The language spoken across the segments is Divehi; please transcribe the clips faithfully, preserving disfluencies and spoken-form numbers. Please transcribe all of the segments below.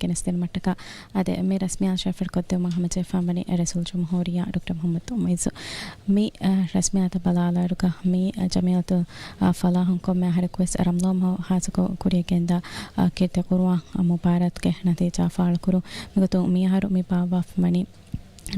ގެނެސްދިނުމަށްޓަކާ. އާދެ، މި ރަސްމިއްޔާތް ޝަރަފްވެރިކޮށްދެއްވުމަށް ހަމަޖެހިފާންވަނީ ރައީސުލްޖުމްހޫރިއްޔާ ޑޮކްޓަރ މުޙައްމަދު މުޢިއްޒު. މި، އަ، ރަސްމިއްޔާތަށް ބަލާލާއިރުގަ މި، އަ، ޖަމިއްޔަތު، އަ، ފަލާޙުން ކޮންމެ އަހަރެކުވެސް ރަމަޟާން މަހު ޚާއްޞަކޮށް ކުރިއަށް ގެންދާ، އަ، ކީރިތި ޤުރުއާން، އަ، މުބާރާތުގެ ނަތީޖާ ފާޅުކުރުން. މިގޮތުން މިއަހަރު މި ބާއްވާފަ ވަނީ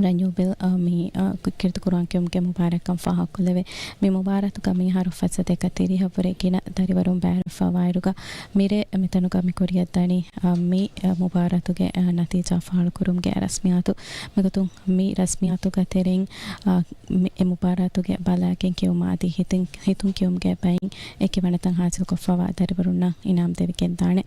ރެނިއުއަބަލް، އަ، މި، އަ، ކީރިތި ޤުރުއާން ކިޔުމުގެ މުބާރާތްކަން ފާހަގަކޮށްލެވޭ. މި މުބާރާތުގަ މިއަހަރު ފައްސަތޭކަ ތިރީހަށްވުރެ ގިނަ ދަރިވަރުން ބައިވެރިވެފަވާއިރުގަ، މިރޭ މިތަނުގަ މި ކުރިއަށްދަނީ، އަ، މި، އަ، މުބާރާތުގެ، އަ، ނަތީޖާ ފާޅުކުރުމުގެ ރަސްމިއްޔާތު. މިގޮތުން މި ރަސްމިއްޔާތުގެ ތެރެއިން، އަ، މި، އެ މުބާރާތުގެ ބަލައިގެން ކިޔުމާ އަދި ހިތުން، ހިތުން ކިޔުމުގެ ބައިން އެކިވަނަތައް ހާސިލްކޮށްފަވާ ދަރިވަރުންނަށް އިނާމް ދެވިގެންދާނެ.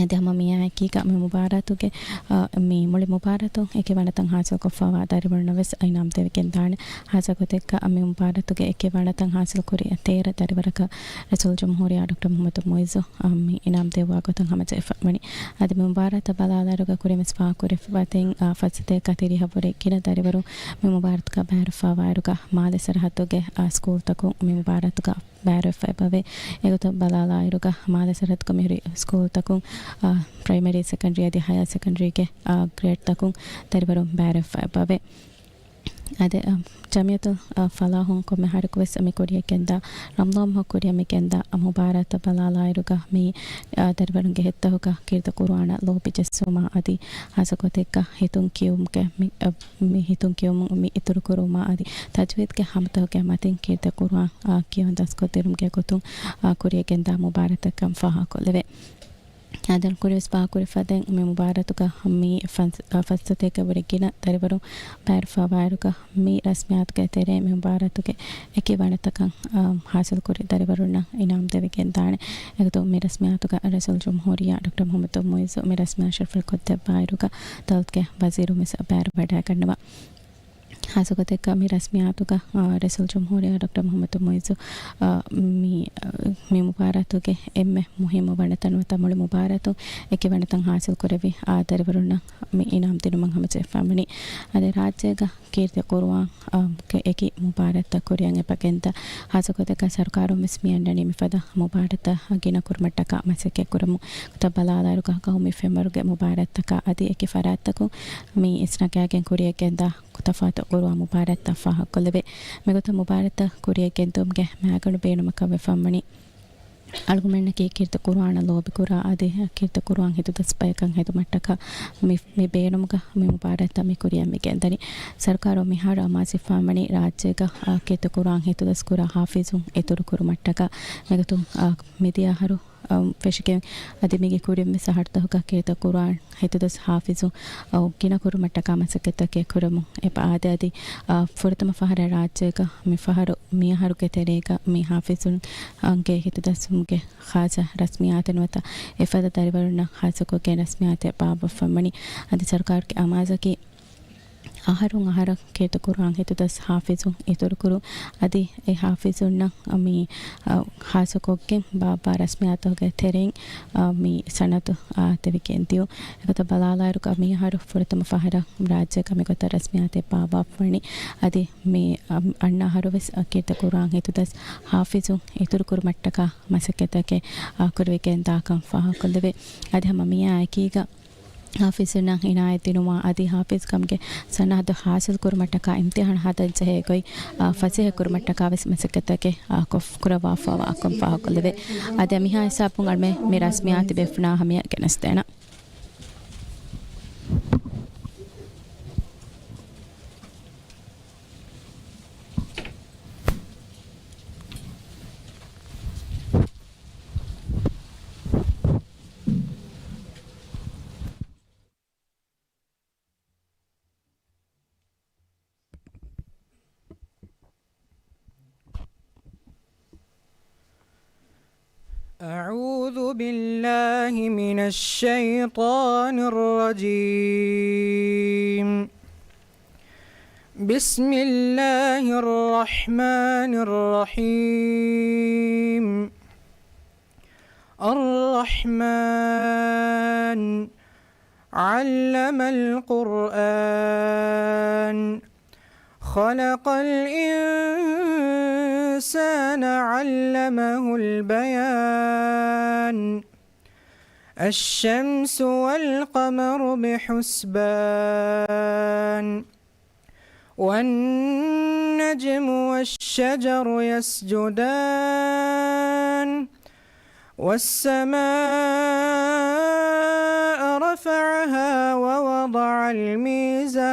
އަދި ހަމަ މިއާއެކީގަ މި މުބާރާތުގެ، އަ، މި މުޅި މުބާރާތު އެކިވަނަތައް ހާސިލްކޮށްފަވާ ދަރިވަރުންނަށް ވެސް އިނާމް ދެވިގެންދާނެ. ހާއްސަ ގޮތެއްގަ މި މުބާރާތުގެ އެކިވަނަތައް ހާސިލްކުރި ތޭރަ ދަރިވަރަކަށް ރައީސުލްޖުމްހޫރިއްޔާ ޑޮކްޓަރ މުޙައްމަދު މުޢިއްޒު، އަ، މި އިނާމް ދެއްވާ ގޮތަށް ހަމަޖެހިފަ ވަނީ. އަދި މި މުބާރާތަށް ބަލާލާއިރުގަ ކުރިންވެސް ފާހަގަކުރެވިފައިވާ ތެރެއިން، އަ، ފައްސަތޭކަ ތިރީހަށްވުރެ ގިނަ ދަރިވަރުން މި މުބާރާތުގަ ބައިވެރިވެފަވާއިރުގަ މާލެ ސަރަހައްދުގެ، އަ، ސްކޫލްތަކުން މި މުބާރާތުގަ ބައިވެރިވެފަ އެބަވޭ. އެގޮތަށް ބަލާލާއިރުގަ މާލެ ސަރަހައްދުގަ މިހުރި ސްކޫލްތަކުން، އަ، ޕްރައިމަރީ، ސެކަންޑްރީ އަދި ހަޔަރ ސެކަންޑްރީގެ، އަ، ގްރޭޑްތަކުން ދަރިވަރުން ބައިވެރިވެފަ އެބަވޭ. އާދެ، އަ، ޖަމިއްޔަތު، އަ، ފަލާޙުން ކޮންމެ އަހަރަކުވެސް މި ކުރިއަށް ގެންދާ ރަމަޟާން މަހު ކުރިއަށް މި ގެންދާ މުބާރާތަށް ބަލާލާއިރުގަ މި، އަ، ދަރިވަރުންގެ ހިތްތަކުގަ ކީރިތި ޤުރުއާނަށް ލޯބި ޖެއްސުމާ އަދި ހާއްސަ ގޮތެއްގަ ހިތުން ކިޔުމުގެ މި، އަ، މި ހިތުން ކިޔުމުން މި އިތުރުކުރުމާ އަދި ތަޖްވީދްގެ ހަމަތަކުގެ މަތިން ކީރިތި ޤުރުއާން، އާ، ކިޔަވަން ދަސްކޮށްދިނުމުގެ ގޮތުން، އާ، ކުރިއަށް ގެންދާ މުބާރާތެއްކަން ފާހަގަކޮށްލެވޭ. އާދެ، ކުރިންވެސް ފާހަގަކުރެވިފަދައިން މި މުބާރާތުގަ މި ފަންސް-، އަ، ފައްސަތޭކަ ވުރެ ގިނަ ދަރިވަރުން ބައިވެރިވެފަވާއިރުގަ މި ރަސްމިއްޔާތުގެ ތެރޭ މި މުބާރާތުގެ އެކި ވަނަތަކަށް، އަ، ހާސިލްކުރި ދަރިވަރުންނަށް އިނާމް ދެވިގެންދާނެ. އެގޮތުން މި ރަސްމިއްޔާތުގަ ރައީސުލްޖުމްހޫރިއްޔާ ޑޮކްޓަރ މުޙައްމަދު މުޢިއްޒު މި ރަސްމިއްޔާ ޝަރަފްވެރިކޮށްދެއްވާއިރުގަ ދައުލަތުގެ ވަޒީރުންވެސް ބައިވެރިވަޑައިގަންނަވާ. ހާއްސަ ގޮތެއްގަ މި ރަސްމިއްޔާތުގަ، އާ، ރައީސުލްޖުމްހޫރިއްޔާ ޑޮކްޓަރ މުޙައްމަދު މުޢިއްޒު، އާ، މި، އާ، މި މުބާރާތުގެ އެންމެ މުހިއްމު ވަނަތައް ނުވަތަ މުޅި މުބާރާތުން އެކި ވަނަތައް ހާސިލް ކުރެއްވި، އާ، ދަރިވަރުންނަށް މި އިނާމް ދިނުމަށް ހަމަޖެހިފަ ވަނީ. އަދި ރާއްޖޭގަ ކީރިތި ޤުރުއާން، އާ، ގެ އެކި މުބާރާތްތައް ކުރިއަށް އެބަ ގެންދާ. ހާއްސަ ގޮތެއްގަ ސަރުކާރުން ވެސް މި އަންނަނީ މިފަދަ މުބާރާތްތައް ގިނަ ކުރުމަށްޓަކާ މަސައްކަތް ކުރަމުން. ގޮތަށް ބަލާލާއިރުގަ ޤައުމީ ފެންވަރުގެ މުބާރާތްތަކާ އަދި އެކި ފަރާތްތަކުން މި އިސްނަގާގެން ކުރިއަށް ގެންދާ ތަފާތު ޤުރުއާން މުބާރާތްތައް ފާހަގަކޮށްލެވޭ. މިގޮތަށް މުބާރާތްތައް ކުރިއަށް ގެންދިއުމުގެ މައިގަނޑު ބޭނުމަކަށް ވެފައިވަނީ، އަޅުގަނޑުމެންނަކީ ކީރިތި ޤުރުއާނަށް ލޯބިކުރާ އަދި ކީރިތި ޤުރުއާން ހިތުދަސް ބަޔަކަށް ހެދުމަށްޓަކާ މި، މި ބޭނުމުގަ މި މުބާރާތްތައް މި ކުރިއަށް މި ގެންދަނީ. ސަރުކާރުން މިހާރު އަމާޒުވެފައިވަނީ ރާއްޖޭގަ، އާ، ކީރިތި ޤުރުއާން ހިތުދަސްކުރާ ޙާފިޒުން އިތުރުކުރުމަށްޓަކާ. މިގޮތުން، އާ، މިދިޔަ އަހަރު އަ، ފެށިގެން އަދި މީގެ ކުރިން ވެސް އަހަރުތަކުގަ ކީރިތި ޤުރުއާން ހިތުދަސް ޙާފިޒު، އަ، ގިނަ ކުރުމަށްޓަކާ މަސައްކަތްތަކެއް ކުރަމުން އެބަ އާދޭ. އަދި، އަ، ފުރަތަމަ ފަހަރަށް ރާއްޖޭގަ މި ފަހަރު، މި އަހަރުގެ ތެރޭގަ މި ޙާފިޒުންގެ ހިތުދަސްވުމުގެ ޚާއްޞަ ރަސްމިއްޔާތެއް ނުވަތަ އެފަދަ ދަރިވަރުންނަށް ޚާއްޞަކޮށްގެން ރަސްމިއްޔާތެއް ބާއްވަފަ ވަނީ. އަދި ސަރުކާރުގެ އަމާޒަކީ އަހަރުން އަހަރަށް ކީރިތި ޤުރުއާން ހިތުދަސް ޙާފިޒުން އިތުރުކުރުން. އަދި އެ ޙާފިޒުންނަށް މި، އަ، ޚާއްޞަކޮށްގެން ބާއްވާ ރަސްމިއްޔާތުގެ ތެރެއިން، އަ، މި ސަނަދު، އަ، ދެވިގެން ދިޔުން. އެގޮތަށް ބަލާލާއިރުގަ މިއަހަރު ފުރަތަމަ ފަހަރަށް ރާއްޖޭގަ މިގޮތަށް ރަސްމިއްޔާތެއް ބާއްވާފަ ވަނީ. އަދި މި، އަ، އަންނަ އަހަރު ވެސް، އަ، ކީރިތި ޤުރުއާން ހިތުދަސް ޙާފިޒުން އިތުރުކުރުމަށްޓަކާ މަސައްކަތްތަކެއް، އަ، ކުރެވިގެން ދާކަން ފާހަގަކޮށްލެވޭ. އަދި ހަމަ މިއާ އެކީގަ ޙާފިޒުންނަށް އިނާޔަތް ދިނުމާ އަދި ޙާފިޒުކަމުގެ ސަނަދު ޙާޞިލް ކުރުމަށްޓަކާ އިމްތިޙާނު ހަދަންޖެހޭ ގޮތް، އާ، ފަސޭހަ ކުރުމަށްޓަކާ ވެސް މަސައްކަތްތަކެއް، އާ، ކޮށް، ކުރައްވާފަވާކަން ފާހަގަކޮށްލެވޭ. އަދި މިހާ ހިސާބުން އަޅުމެން މި ރަސްމިއްޔާތް ބޭފުޅުންނާ ހަމަޔަށް ގެނެސްދޭނަން. أعوذ بالله من الشيطان الرجيم. بسم الله الرحمن الرحيم. الرحمن. علم القرآن. خلق الإنسان. علمه البيان. الشمس والقمر بحسبان. والنجم والشجر يسجدان. والسماء رفعها ووضع الميزان.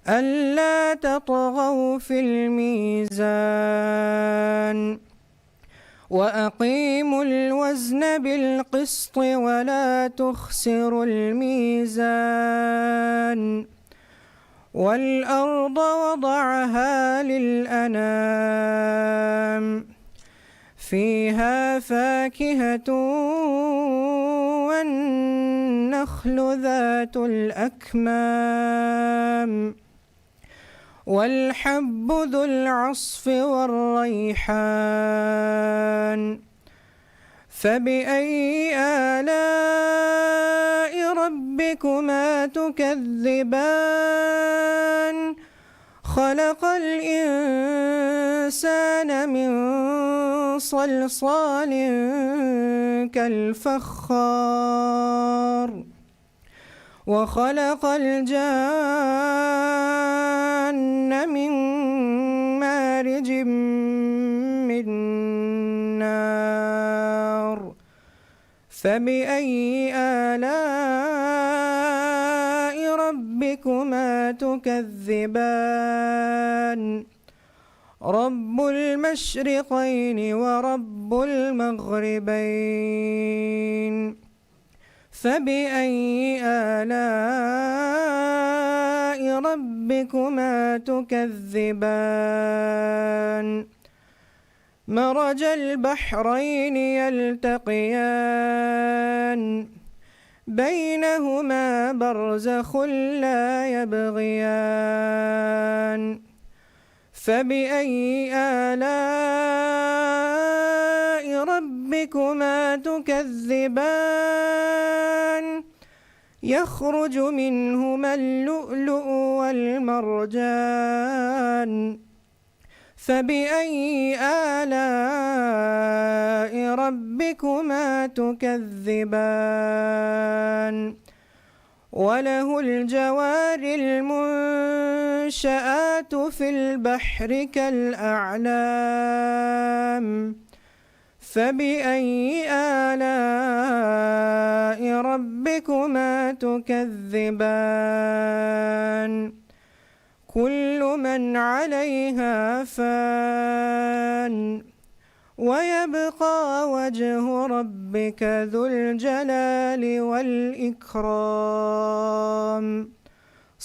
ألا تطغوا في الميزان. وأقيموا الوزن بالقسط ولا تخسروا الميزان. والأرض وضعها للأنام. فيها فاكهة والنخل ذات الأكمام. والحب ذو العصف والريحان. فبأي آلاء ربكما تكذبان؟ خلق الإنسان من صلصال كالفخار. وخلق الجان من مارج من نار. فبأي آلاء ربكما تكذبان؟ رب المشرقين ورب المغربين. فبأي آلاء ربكما تكذبان؟ مرج البحرين يلتقيان. بينهما برزخ لا يبغيان. فبأي آلاء ربكما تكذبان؟ يخرج منهما اللؤلؤ والمرجان. فبأي آلاء ربكما تكذبان؟ وله الجوار المنشآت في البحر كالأعلام. فبأي آلاء ربكما تكذبان؟ كل من عليها فان. ويبقى وجه ربك ذو الجلال والإكرام.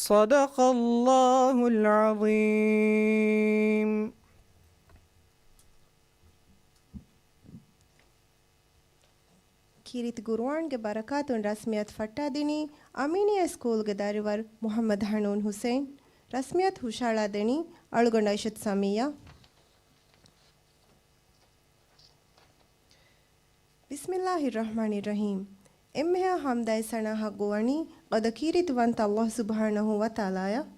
صدق الله العظيم. ކީރިތި ޤުރުއާންގެ ބަރަކާތުން ރަސްމިއްޔާތު ފައްޓާދިނީ އަމީނިއްޔާ ސްކޫލްގެ ދަރިވަރު މުޙައްމަދު ޙަނޫން ޙުސައިން. ރަސްމިއްޔާތު ހުށަހަޅާދެނީ އަޅުގަނޑު އައިޝަތު ސަމިއްޔާ. ބިސްމިއްލާހިއްރަޙްމާނިއްރަޙީމް. އެންމެހާ ޙަމްދާއި ސަނާ ޙައްޤުވަނީ ޤަދަ ކީރިތިވަންތަ ﷲ ސުބްޙާނަހޫ ވަތަޢާލާއަށް.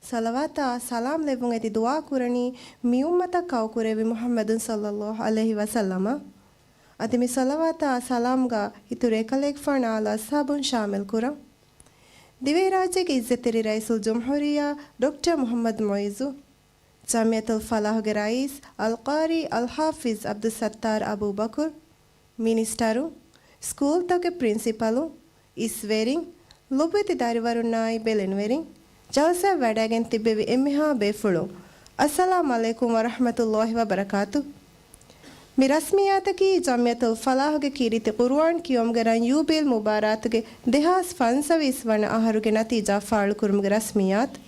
ޞަލަވާތާ ސަލާމް ލެއްވުން އެދި ދުޢާ ކުރަނީ މި އުއްމަތަށް ކައުކުރެއްވި މުޙައްމަދު ޞައްލައްލާހު ޢަލައިހި ވަސައްލަމަށް. އަދި މި ޞަލަވާތާ ސަލާމްގަ އިތުރު އެކަލޭގެފާނު އާލު އަޞްޙާބުން ޝާމިލް ކުރަން. ދިވެހިރާއްޖޭގެ ޢިއްޒަތްތެރި ރައީސުލްޖުމްހޫރިއްޔާ ޑޮކްޓަރ މުޙައްމަދު މުޢިއްޒު، ޖަމިއްޔަތުލް ފަލާޙުގެ ރައީސް އަލްޤާރީ އަލްޙާފިޡް ޢަބްދުއްސައްތާރު އަބޫބަކުރު، މިނިސްޓަރު، ސްކޫލްތަކުގެ ޕްރިންސިޕަލު، އިސްވެރިން، ލޮބުވެތި ދަރިވަރުންނާއި ބެލެނިވެރިން، ޖަލްސާއަށް ވަޑައިގެން ތިއްބެވި އެންމެހާ ބޭފުޅުން، އައްސަލާމް ޢަލައިކުމް ވަރަޙްމަތުﷲި ވަބަރަކާތު. މި ރަސްމިއްޔާތަކީ ޖަމްޢިއްޔަތުލް ފަލާޙުގެ ކީރިތި ޤުރުއާން ކިޔުމުގެ ރަން ޔޫބިލް މުބާރާތުގެ ދެހާސް ފަންސަވީސް ވަނަ އަހަރުގެ ނަތީޖާ ފާޅުކުރުމުގެ ރަސްމިއްޔާތު.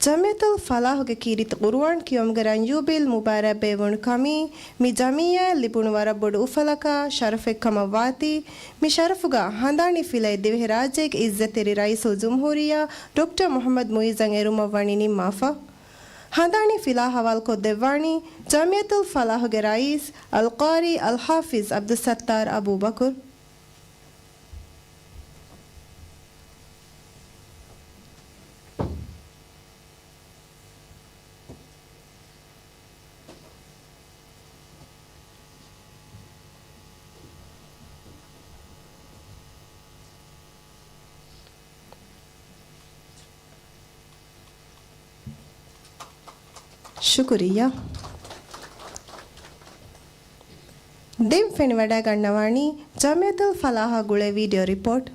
ޖަމްޢިއްޔަތުލް ފަލާޙުގެ ކީރިތި ޤުރުއާން ކިޔުމުގެ ރަން ޔޫބިލް މުބާރާތް ބޭއްވުނު ކަމީ، މި ޖަމިއްޔާއަށް ލިބުނު ވަރަށް ބޮޑު އުފަލަކާ، ޝަރަފެއް ކަމަށް ވާތީ، މި ޝަރަފުގަ ހަނދާނީ ފިލައި ދިވެހިރާއްޖޭގެ ޢިއްޒަތްތެރި ރައީސުލްޖުމްހޫރިއްޔާ ޑޮކްޓަރ މުޙައްމަދު މުޢިއްޒަށް އެރުމަށް ވަނީ ނިންމާފަ. ހަނދާނީ ފިލާ ޙަވާލުކޮށްދެއްވާނީ ޖަމްޢިއްޔަތުލް ފަލާޙުގެ ރައީސް އަލްޤާރީ އަލްޙާފިޡް ޢަބްދުއްސައްތާރު އަބޫބަކުރު. ޝުކުރިއްޔާ. ދެން ފެނިވަޑައިގަންނަވާނީ ޖަމިއްޔަތުލް ފަލާހާ ގުޅޭ ވީޑިއޯ ރިޕޯޓް.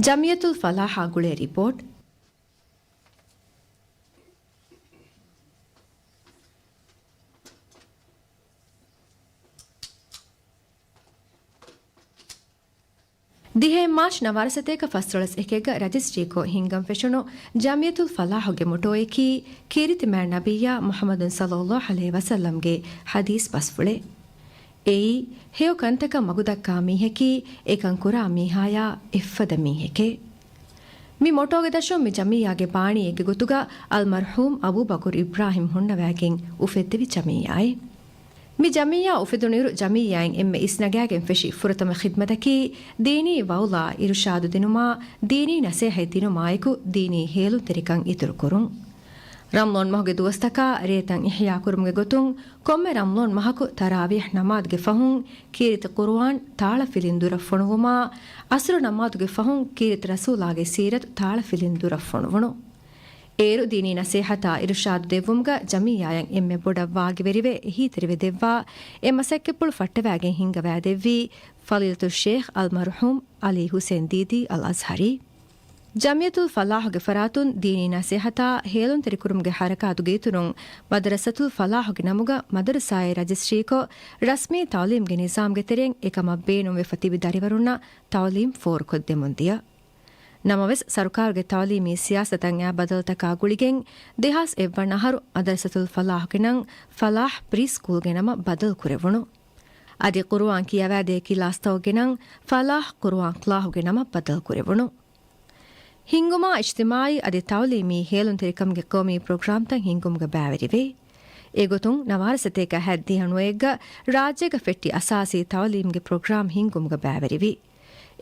ޖަމިއްޔަތުލް ފަލާހާ ގުޅޭ ރިޕޯޓް. ދިހައެއް މާޗް ނަވާރަ ސަތޭކަ ފަސްދޮޅަސް އެކެއްގަ ރަޖިސްޓްރީކޮށް ހިންގަން ފެށުނު ޖަމިއްޔަތުލް ފަލާހުގެ މޮޓޯއަކީ ކީރިތި މާތް ނަބިއްޔާ މުޙައްމަދު ޞައްލައްލާހު ޢަލައިހި ވަސައްލަމްގެ ޙަދީޘް ބަސްފުޅެއް. އެއީ، ހެޔޮ ކަންތަކަށް މަގުދައްކާ މީހަކީ، އެކަން ކުރާ މީހާޔާ އެއްފަދަ މީހެކޭ. މި މޮޓޯގެ ދަށުން މި ޖަމިއްޔާގެ ބާނީއެއްގެ ގޮތުގަ އަލްމަރްޙޫމް އަބޫބަކުރު އިބްރާހިމް ހުންނަވައިގެން އުފެއްދެވި ޖަމިއްޔާއެއް. މި ޖަމިއްޔާ އުފެދުނުއިރު ޖަމިއްޔާއިން އެންމެ އިސްނަގާގެން ފެށި ފުރަތަމަ ޚިދްމަތަކީ، ދީނީ ވައުޟާ އިރުޝާދު ދިނުމާ، ދީނީ ނަސޭހަތް ދިނުމާއެކު ދީނީ ހޭލުންތެރިކަން އިތުރުކުރުން. ރަމަޟާން މަހުގެ ދުވަސްތަކާ ރޭތައް އިޙްޔާ ކުރުމުގެ ގޮތުން، ކޮންމެ ރަމަޟާން މަހަކު ތަރާވީޙް ނަމާދުގެ ފަހުން ކީރިތި ޤުރުއާން ތާޅަފިލިން ދުރަށް ފޮނުވުމާ، ޢަޞްރު ނަމާދުގެ ފަހުން ކީރިތި ރަސޫލާގެ ސީރަތު ތާޅަފިލިން ދުރަށް ފޮނުވުނު. އޭރު ދީނީ ނަސޭހަތާ އިރުޝާދު ދެއްވުމުގަ ޖަމިއްޔާއަށް އެންމެ ބޮޑަށް ވާގިވެރިވެ އެހީތެރިވެ ދެއްވާ އެ މަސައްކަތްޕުޅު ފައްޓަވައިގެން ހިންގަވައިދެއްވީ ފަޟީލަތު ޝޭޚް އަލްމަރްޙޫމް ޢަލީ ޙުސެން ދީދީ އަލްއަޒްހަރީ. ޖަމިއްޔަތުލް ފަލާޙުގެ ފަރާތުން ދީނީ ނަސޭހަތާ ހޭލުންތެރިކުރުމުގެ ޙަރަކާތުގެ އިތުރުން، މަދަރަސަތުލް ފަލާޙުގެ ނަމުގަ މަދަރަސާއެއް ރަޖިސްޓްރީކޮށް، ރަސްމީ ތަޢުލީމްގެ ނިޒާމްގެ ތެރެއިން އެކަމަށް ބޭނުންވެފަ ތިބި ދަރިވަރުންނަށް ތަޢުލީމް ފޯރުކޮށްދެމުންދިޔަ. ނަމަވެސް، ސަރުކާރުގެ ތަޢުލީމީ ސިޔާސަތަށް އައި ބަދަލުތަކާ ގުޅިގެން، ދެހާސް އެއްވަނަ އަހަރު މަދަރަސަތުލް ފަލާޙުގެ ނަން ފަލާޙް ޕްރީ ސްކޫލްގެ ނަމަށް ބަދަލު ކުރެވުނު. އަދި ޤުރުއާން ކިޔަވާދޭ ކިލާސްތަކުގެ ނަން ފަލާޙް ޤުރުއާން ކްލާހުގެ ނަމަށް ބަދަލު ކުރެވުނު. ހިންގުމާ އިޖްތިމާޢީ އަދި ތަޢުލީމީ ހޭލުންތެރިކަމުގެ ޤައުމީ ޕްރޮގްރާމްތައް ހިންގުމުގަ ބައިވެރިވޭ. އެގޮތުން ނަވާރަ ސަތޭކަ ހަތްދިހަ ނުވައެއްގަ ރާއްޖޭގަ ފެއްޓި އަސާސީ ތަޢުލީމްގެ ޕްރޮގްރާމް ހިންގުމުގަ ބައިވެރިވި.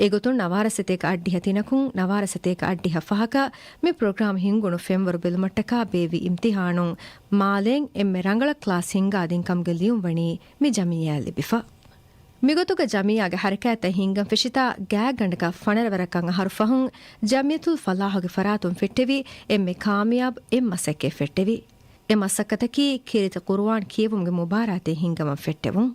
އެގޮތުން ނަވާރަ ސަތޭކަ އަށްޑިހަ ތިނަކުން ނަވާރަ ސަތޭކަ އަށްޑިހަ ފަހަކަށް މި ޕްރޮގްރާމް ހިންގުނު ފެންވަރު ބެލުމަށްޓަކާ ބޭއްވި އިމްތިޙާނުން މާލޭން އެންމެ ރަނގަޅަށް ކްލާސް ހިންގާދިން ކަމުގެ ލިޔުންވަނީ މި ޖަމިއްޔާއަށް ލިބިފަ. މިގޮތުގަ ޖަމިއްޔާގެ ޙަރަކާތްތައް ހިންގަން ފެށިތާ ގާތްގަނޑަކަށް ފަނަރަ ވަރަކަށް އަހަރު ފަހުން ޖަމިއްޔަތުލް ފަލާޙުގެ ފަރާތުން ފެއްޓެވި އެންމެ ކާމިޔާބު އެއް މަސައްކަތް ފެއްޓެވި. އެ މަސައްކަތަކީ ކީރިތި ޤުރުއާން ކިޔެވުމުގެ މުބާރާތެއް ހިންގަވަން ފެއްޓެވުން.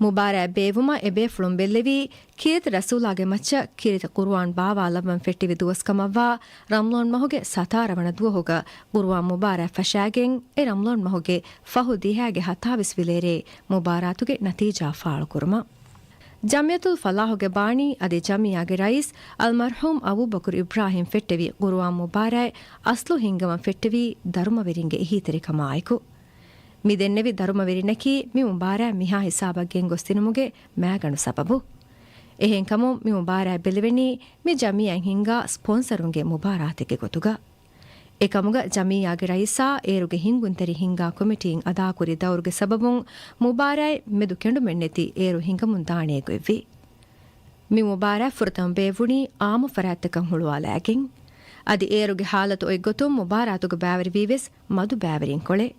މުބާރާތް ބޭއްވުމަށް އެބޭފުޅުން ބެއްލެވީ، ކީރިތި ރަސޫލާގެ މައްޗަށް ކީރިތި ޤުރުއާން ބާވާލައްވަން ފެއްޓެވި ދުވަސްކަމަށްވާ ރަމަޟާން މަހުގެ ސަތާރަ ވަނަ ދުވަހުގަ ޤުރުއާން މުބާރާތް ފަށާގެން، އެ ރަމަޟާން މަހުގެ ފަހު ދިހައިގެ ހަތާވީސް ވިލޭރޭ މުބާރާތުގެ ނަތީޖާ ފާޅުކުރުމަށް. ޖަމިއްޔަތުލް ފަލާޙުގެ ބާނީ އަދި ޖަމިއްޔާގެ ރައީސް އަލްމަރްޙޫމް އަބޫބަކުރު އިބްރާހިމް ފެއްޓެވި ޤުރުއާން މުބާރާތް އަސްލު ހިންގަވަން ފެއްޓެވީ ދަރުމަވެރިންގެ އެހީތެރިކަމާއެކު. މި ދެންނެވި ދަރުމަވެރިންނަކީ މި މުބާރާތް މިހާ ހިސާބަށް ގެންގޮސްދިނުމުގެ މައިގަނޑު ސަބަބު. އެހެންކަމުން މި މުބާރާތް ބެލެވެނީ މި ޖަމިއްޔާއިން ހިންގާ ސްޕޮންސަރުންގެ މުބާރާތެއްގެ ގޮތުގަ. އެކަމުގަ ޖަމިއްޔާގެ ރައީސާ އޭރުގެ ހިންގުންތެރި ހިންގާ ކޮމިޓީއިން އަދާކުރި ދައުރުގެ ސަބަބުން މުބާރާތް މެދު ކެނޑުމެއްނެތި އޭރު ހިނގަމުން ދާނޭ ގޮތްވި. މި މުބާރާތް ފުރަތަމަ ބޭއްވުނީ އާއްމު ފަރާތްތަކަށް ހުޅުވާލައިގެން. އަދި އޭރުގެ ހާލަތު އޮތްގޮތުން މުބާރާތުގަ ބައިވެރިވީވެސް މަދު ބައިވެރިންކޮޅެއް.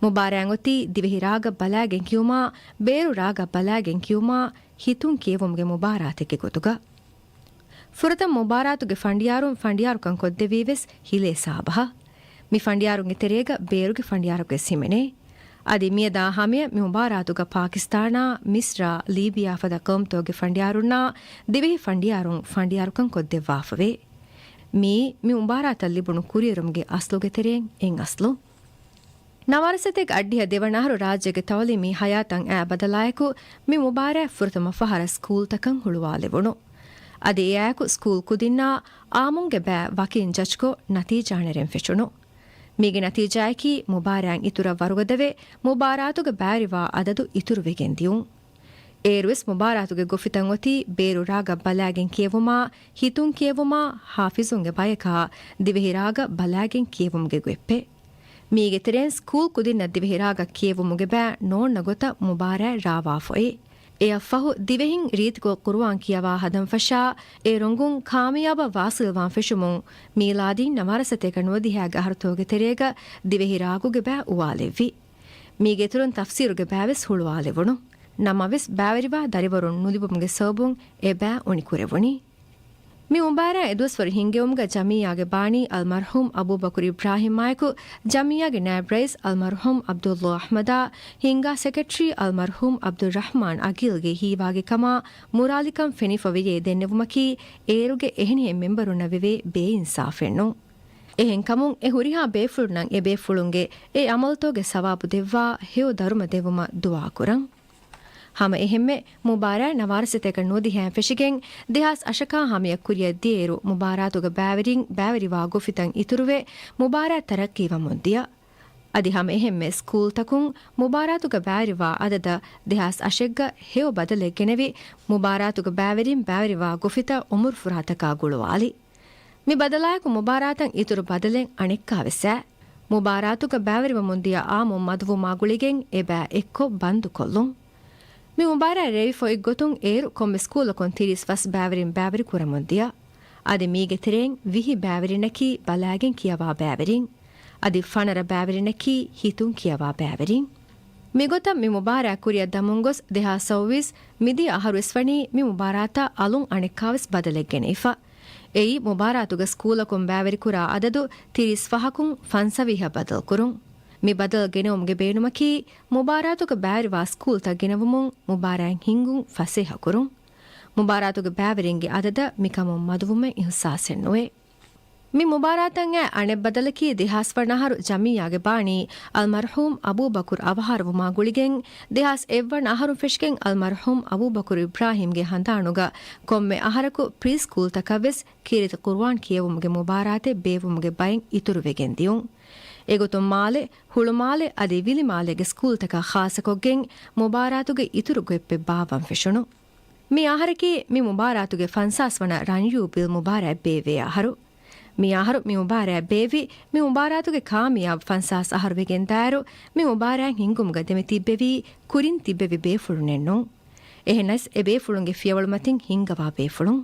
މުބާރާތް އޮތީ ދިވެހި ރާގަށް ބަލާގެން ކިޔުމާ، ބޭރު ރާގަށް ބަލާގެން ކިޔުމާ، ހިތުން ކިޔެވުމުގެ މުބާރާތެއްގެ ގޮތުގަ. ފުރަތަމަ މުބާރާތުގެ ފަނޑިޔާރުން ފަނޑިޔާރުކަން ކޮށްދެވީވެސް ހިލޭ ސާބަހަށް. މި ފަނޑިޔާރުންގެ ތެރޭގަ ބޭރުގެ ފަނޑިޔާރުގެ ސިމެނޭ. އަދި މިއަދާ ހަމަޔަށް މި މުބާރާތުގަ ޕާކިސްތާނާ، މިސްރާ، ލީބިޔާ ފަދަ ޤައުމުތަކުގެ ފަނޑިޔާރުންނާ ދިވެހި ފަނޑިޔާރުން ފަނޑިޔާރުކަން ކޮށްދެއްވާފަވޭ. މިއީ މި މުބާރާތަށް ލިބުނު ކުރިއެރުމުގެ އަސްލުގެ ތެރެއިން އެއް އަސްލު. ނަވާރަ ސަތޭކަ އަށްޑިހަ ދެވަނަ އަހަރު ރާއްޖޭގެ ތަޢުލީމީ ހަޔާތަށް އައި ބަދަލާއެކު، މި މުބާރާތް ފުރަތަމަ ފަހަރަށް ސްކޫލްތަކަށް ހުޅުވާލެވުނު. އަދި އެއާއެކު ސްކޫލް ކުދިންނާ އާއްމުންގެ ބައި ވަކިން ޖަޖްކޮށް، ނަތީޖާ ނެރެން ފެށުނު. މީގެ ނަތީޖާއަކީ، މުބާރާތް އިތުރަށް ވަރުގަދަވެ، މުބާރާތުގަ ބައިވެރިވާ އަދަދު އިތުރުވެގެން ދިޔުން. އޭރުވެސް މުބާރާތުގެ ގޮފިތައް އޮތީ ބޭރު ރާގަށް ބަލާގެން ކިޔެވުމާ، ހިތުން ކިޔެވުމާ، ޙާފިޒުންގެ ބަޔަކާ ދިވެހި ރާގަށް ބަލާގެން ކިޔެވުމުގެ ގޮތްޕެއް. މީގެ ތެރެއިން ސްކޫލް ކުދިންނަށް ދިވެހި ރާގަށް ކިޔެވުމުގެ ބައި ނޯންނަ ގޮތަށް މުބާރާތް ރާވާފައި. އެއަށްފަހު ދިވެހިން ރީތިކޮށް ޤުރުއާން ކިޔަވާ ހަދަން ފަށާ، އެ ރޮނގުން ކާމިޔާބަށް ވާސިލްވާން ފެށުމުން، މީލާދީން ނަވާރަ ސަތޭކަ ނުވަދިހައިގެ އަހަރުތަކުގެ ތެރޭގަ ދިވެހި ރާގުގެ ބައި އުވާލެއްވި. މީގެ އިތުރުން ތަފްސީރުގެ ބައިވެސް ހުޅުވާލެވުނު. ނަމަވެސް، ބައިވެރިވާ ދަރިވަރުން ނުލިބުމުގެ ސަބަބުން އެބައި އުނިކުރެވުނީ. މި މުބާރާތް އެދުވަސްވަރު ހިންގެވުމުގަ ޖަމިއްޔާގެ ބާނީ އަލްމަރްޙޫމް އަބޫބަކުރު އިބްރާހިމްއާއެކު، ޖަމިއްޔާގެ ނާއިބް ރައީސް އަލްމަރްޙޫމް ޢަބްދުﷲ އަޙްމަދާ، ހިންގާ ސެކްރެޓަރީ އަލްމަރްޙޫމް ޢަބްދުއްރަޙްމާން ޢަގީލްގެ ހީވާގި ކަމާ މުރާލިކަން ފެނިފަ ވެޔޭ ދެންނެވުމަކީ، އޭރުގެ އެހެނިހެން މެމްބަރުންނަށް ވެވޭ ބޭއިންސާފެއްނޫން. އެހެންކަމުން، އެ ހުރިހާ ބޭފުޅުންނަށް އެ ބޭފުޅުންގެ އެ ޢަމަލުތަކުގެ ސަވާބު ދެއްވާ ހެޔޮ ދަރުމަ ދެއްވުމަށް ދުޢާކުރަން. ހަމަ އެހެންމެ، މުބާރާތް ނަވާރަސަތަކަށް ނުވަދިހައިން ފެށިގެން، ދެހާސް އަށަކާ ހަމަޔަށް ކުރިއަށް ދިޔައިރު، މުބާރާތުގަ ބައިވެރިން ބައިވެރިވާ ގޮފިތައް އިތުރުވެ، މުބާރާތް ތަރައްޤީވަމުން ދިޔަ. އަދި ހަމަ އެހެންމެ ސްކޫލްތަކުން މުބާރާތުގަ ބައިވެރިވާ އަދަދަށް ދެހާސް އަށެއްގަ ހެޔޮ ބަދަލެއް ގެނެވި، މުބާރާތުގަ ބައިވެރިން ބައިވެރިވާ ގޮފިތައް އުމުރު ފުރާތަކާ ގުޅުވާލި. މި ބަދަލާއެކު މުބާރާތަށް އިތުރު ބަދަލެއް އަނެއްކާވެސް އައި. މުބާރާތުގަ ބައިވެރިވަމުން ދިޔަ އާއްމު މަދުވުމާ ގުޅިގެން އެބައި އެއްކޮށް ބަންދުކޮށްލުން. މި މުބާރާތް ރޭވިފަ އޮތްގޮތުން އޭރު ކޮންމެ ސްކޫލަކުން ތިރީސް ފަސް ބައިވެރިން ބައިވެރި ކުރަމުން ދިޔަ. އަދި މީގެ ތެރެއިން ވިހި ބައިވެރިންނަކީ ބަލައިގެން ކިޔަވާ ބައިވެރިން. އަދި ފަނަރަ ބައިވެރިންނަކީ ހިތުން ކިޔަވާ ބައިވެރިން. މިގޮތަށް މި މުބާރާތް ކުރިއަށް ދަމުން ގޮސް ދެހާސް ސައުވީސް މިދިޔަ އަހަރުވެސް ވަނީ މި މުބާރާތަށް އަލުން އަނެއްކާވެސް ބަދަލެއް ގެނައިފަ. އެއީ، މުބާރާތުގަ ސްކޫލަކުން ބައިވެރިކުރާ އަދަދު ތިރީސް ފަހަކުން ފަންސަވީހަށް ބަދަލުކުރުން. މި ބަދަލު ގެނެވުމުގެ ބޭނުމަކީ، މުބާރާތުގަ ބައިވެރިވާ ސްކޫލްތައް ގިނަވުމުން މުބާރާތް ހިންގުން ފަސޭހަކުރުން. މުބާރާތުގެ ބައިވެރިންގެ އަދަދަށް މިކަމުން މަދުވުމެއް އިހުސާސެއް ނުވޭ. މި މުބާރާތަށް އައި އަނެއް ބަދަލަކީ، ދެހާސް ވަނަ އަހަރު ޖަމިއްޔާގެ ބާނީ އަލްމަރްޙޫމް އަބޫބަކުރު އަވަހާރަވުމާ ގުޅިގެން، ދެހާސް އެއްވަނަ އަހަރުން ފެށިގެން އަލްމަރްޙޫމް އަބޫބަކުރު އިބްރާހިމްގެ ހަނދާނުގަ ކޮންމެ އަހަރަކު ޕްރީ ސްކޫލްތަކަށްވެސް ކީރިތި ޤުރުއާން ކިޔެވުމުގެ މުބާރާތެއް ބޭއްވުމުގެ ބައެއް އިތުރުވެގެން ދިޔުން. އެގޮތުން މާލެ، ހުޅުމާލެ އަދި ވިލިމާލޭގެ ސްކޫލްތަކާ ޚާއްޞަކޮށްގެން މުބާރާތުގެ އިތުރު ގޮތްޕެއް ބާއްވަން ފެށުނު. މި އަހަރަކީ މި މުބާރާތުގެ ފަންސާސް ވަނަ ރަންޔޫބިލް މުބާރާތް ބޭއްވޭ އަހަރު. މި އަހަރު މި މުބާރާތް ބޭއްވި، މި މުބާރާތުގެ ކާމިޔާބު ފަންސާސް އަހަރު ވެގެންދާއިރު، މި މުބާރާތް ހިންގުމުގަ ދެމިތިއްބެވީ ކުރިން ތިއްބެވި ބޭފުޅުންނެއް ނޫން. އެހެނަސް، އެ ބޭފުޅުންގެ ފިޔަވަޅުމަތިން ހިންގަވާ ބޭފުޅުން.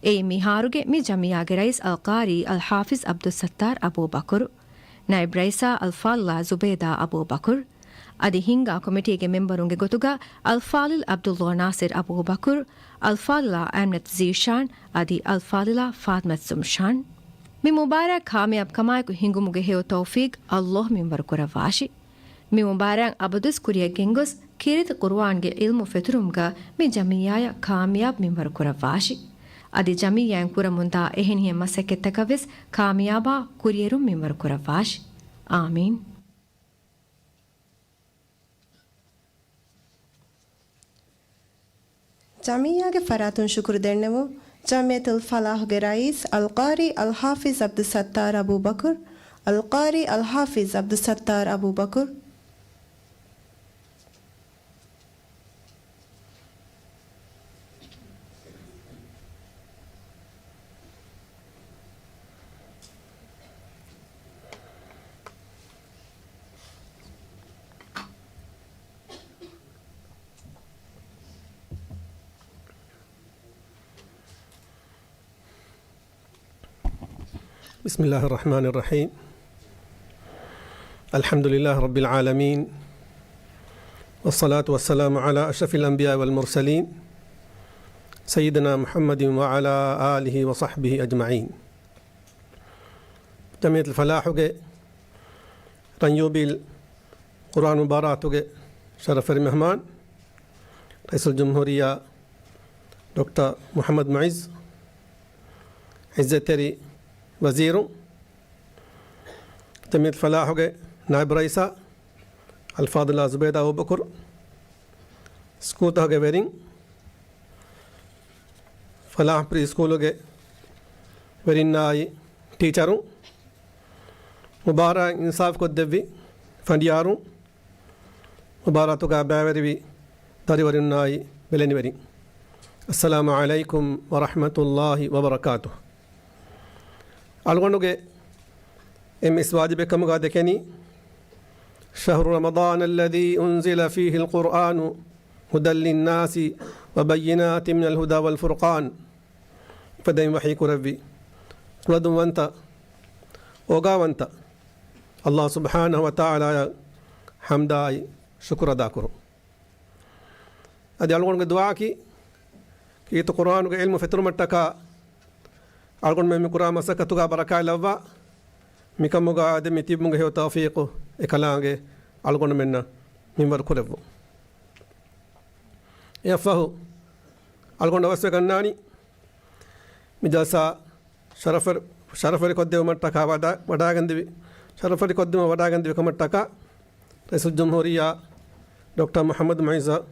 އެއީ މިހާރުގެ މި ޖަމިއްޔާގެ ރައީސް އަލްޤާރީ އަލްޙާފިޒް ޢަބްދުއްސައްތާރު އަބޫބަކުރު، ނައިބް ރައީސާ އަލްފާޟިލާ ޒުބޭދާ އަބޫބަކުރު، އަދި ހިންގާ ކޮމިޓީގެ މެމްބަރުންގެ ގޮތުގަ އަލްފާޟިލް ޢަބްދުﷲ ނާޞިރް އަބޫބަކުރު، އަލްފާޟިލާ އަމްނަތް ޒީޝާން، އަދި އަލްފާޟިލާ ފާޠިމަތް ޒުމްޝާން. މި މުބާރާތް ކާމިޔާބު ކަމާއެކު ހިންގުމުގެ ހެޔޮ ތައުފީޤް ﷲ މިންވަރު ކުރައްވާށި. މި މުބާރާތް އަބަދުވެސް ކުރިއަށް ގެންގޮސް، ކީރިތި ޤުރުއާންގެ ޢިލްމު ފެތުރުމުގަ މި ޖަމިއްޔާޔަށް ކާމިޔާބު މިންވަރު ކުރައްވާށި. އަދި ޖަމިއްޔާއިން ކުރަމުންދާ އެހެނިހެން މަސައްކަތްތަކަށްވެސް ކާމިޔާބާ ކުރިއެރުން މިންވަރު ކުރައްވާށި. އާމީން. ޖަމިއްޔާގެ ފަރާތުން ޝުކުރު ދެންނެވުން. ޖަމިއްޔަތުލް ފަލާޙުގެ ރައީސް އަލްޤާރީ އަލްޙާފިޒް ޢަބްދުއްސައްތާރު އަބޫބަކުރު، އަލްޤާރީ އަލްޙާފިޒް ޢަބްދުއްސައްތާރު އަބޫބަކުރު. بسم الله الرحمن الرحيم. الحمد لله رب العالمين. والصلاة والسلام على أشرف الأنبياء والمرسلين. سيدنا محمد وعلى آله وصحبه أجمعين. ޖަމިއްޔަތުލް ފަލާޙުގެ ރަންޔޫބިލް ޤުރުއާން މުބާރާތުގެ ޝަރަފުވެރި މެހްމާން، ރައީސުލް ޖުމްހޫރިއްޔާ ޑޮކްޓަރ މުޙައްމަދު މުޢިއްޒު، ޢިއްޒަތްތެރި ވަޒީރު، ޖަމިއްޔަތުލް ފަލާޙުގެ ނާއިބު ރައީސާ އަލްފާޟިލާ ޒުބޭދާ އަބޫބަކުރު، ސްކޫލްތަކުގެ ވެރިން، ފަލާޙް ޕްރީ ސްކޫލުގެ ވެރިންނާއި ޓީޗަރުން، މުބާރާތް އިންސާފުކޮށްދެއްވި ފަނޑިޔާރުން، މުބާރާތުގަ ބައިވެރިވި ދަރިވަރުންނާއި ބެލެނިވެރިން، އައްސަލާމު ޢަލައިކުމް ވަރަޙްމަތުﷲ ވަބަރަކާތުހު. އަޅުގަނޑުގެ އެންމެ އިސް ވާޖިބެއް ކަމުގަ ދެކެނީ، شهر رمضان الذي أنزل فيه القرآن هدى للناس وبينات من الهدى والفرقان، އުފެދެން ވަޙީ ކުރެއްވި ކުޅަދުންވަންތަ، އޯގާވަންތަ ﷲ ސުބްޙާނަހޫ ވަތަޢާލާއަށް ޙަމްދާއި ޝުކުރު އަދާކުރުން. އަދި އަޅުގަނޑުގެ ދުޢާއަކީ، ކީރިތި ޤުރްއާނުގެ ޢިލްމު ފެތުރުމަށްޓަކާ، އަޅުގަނޑުމެން މި ކުރާ މަސައްކަތުގަ ބަރަކާތް ލައްވާ، މިކަމުގަ އާދެ މި ތިބުމުގެ ހެޔޮ ތައުފީޤު އެކަލާނގެ އަޅުގަނޑުމެންނަށް މިންވަރު ކުރެއްވުން. އެއަށްފަހު، އަޅުގަނޑު އަވަސްވެ ގަންނާނީ، މި ޖަލްސާ ޝަރަފުވެރި، ޝަރަފުވެރިކޮށްދެވުމަށްޓަކާ ވަޑަ، ވަޑާގެންދެވި، ޝަރަފުވެރިކޮށްދިނުމަށް ވަޑާގެންދެވި ކަމަށްޓަކާ، ރައީސުލްޖުމްހޫރިއްޔާ ޑޮކްޓަރ މުޙައްމަދު މުޢިއްޒަށް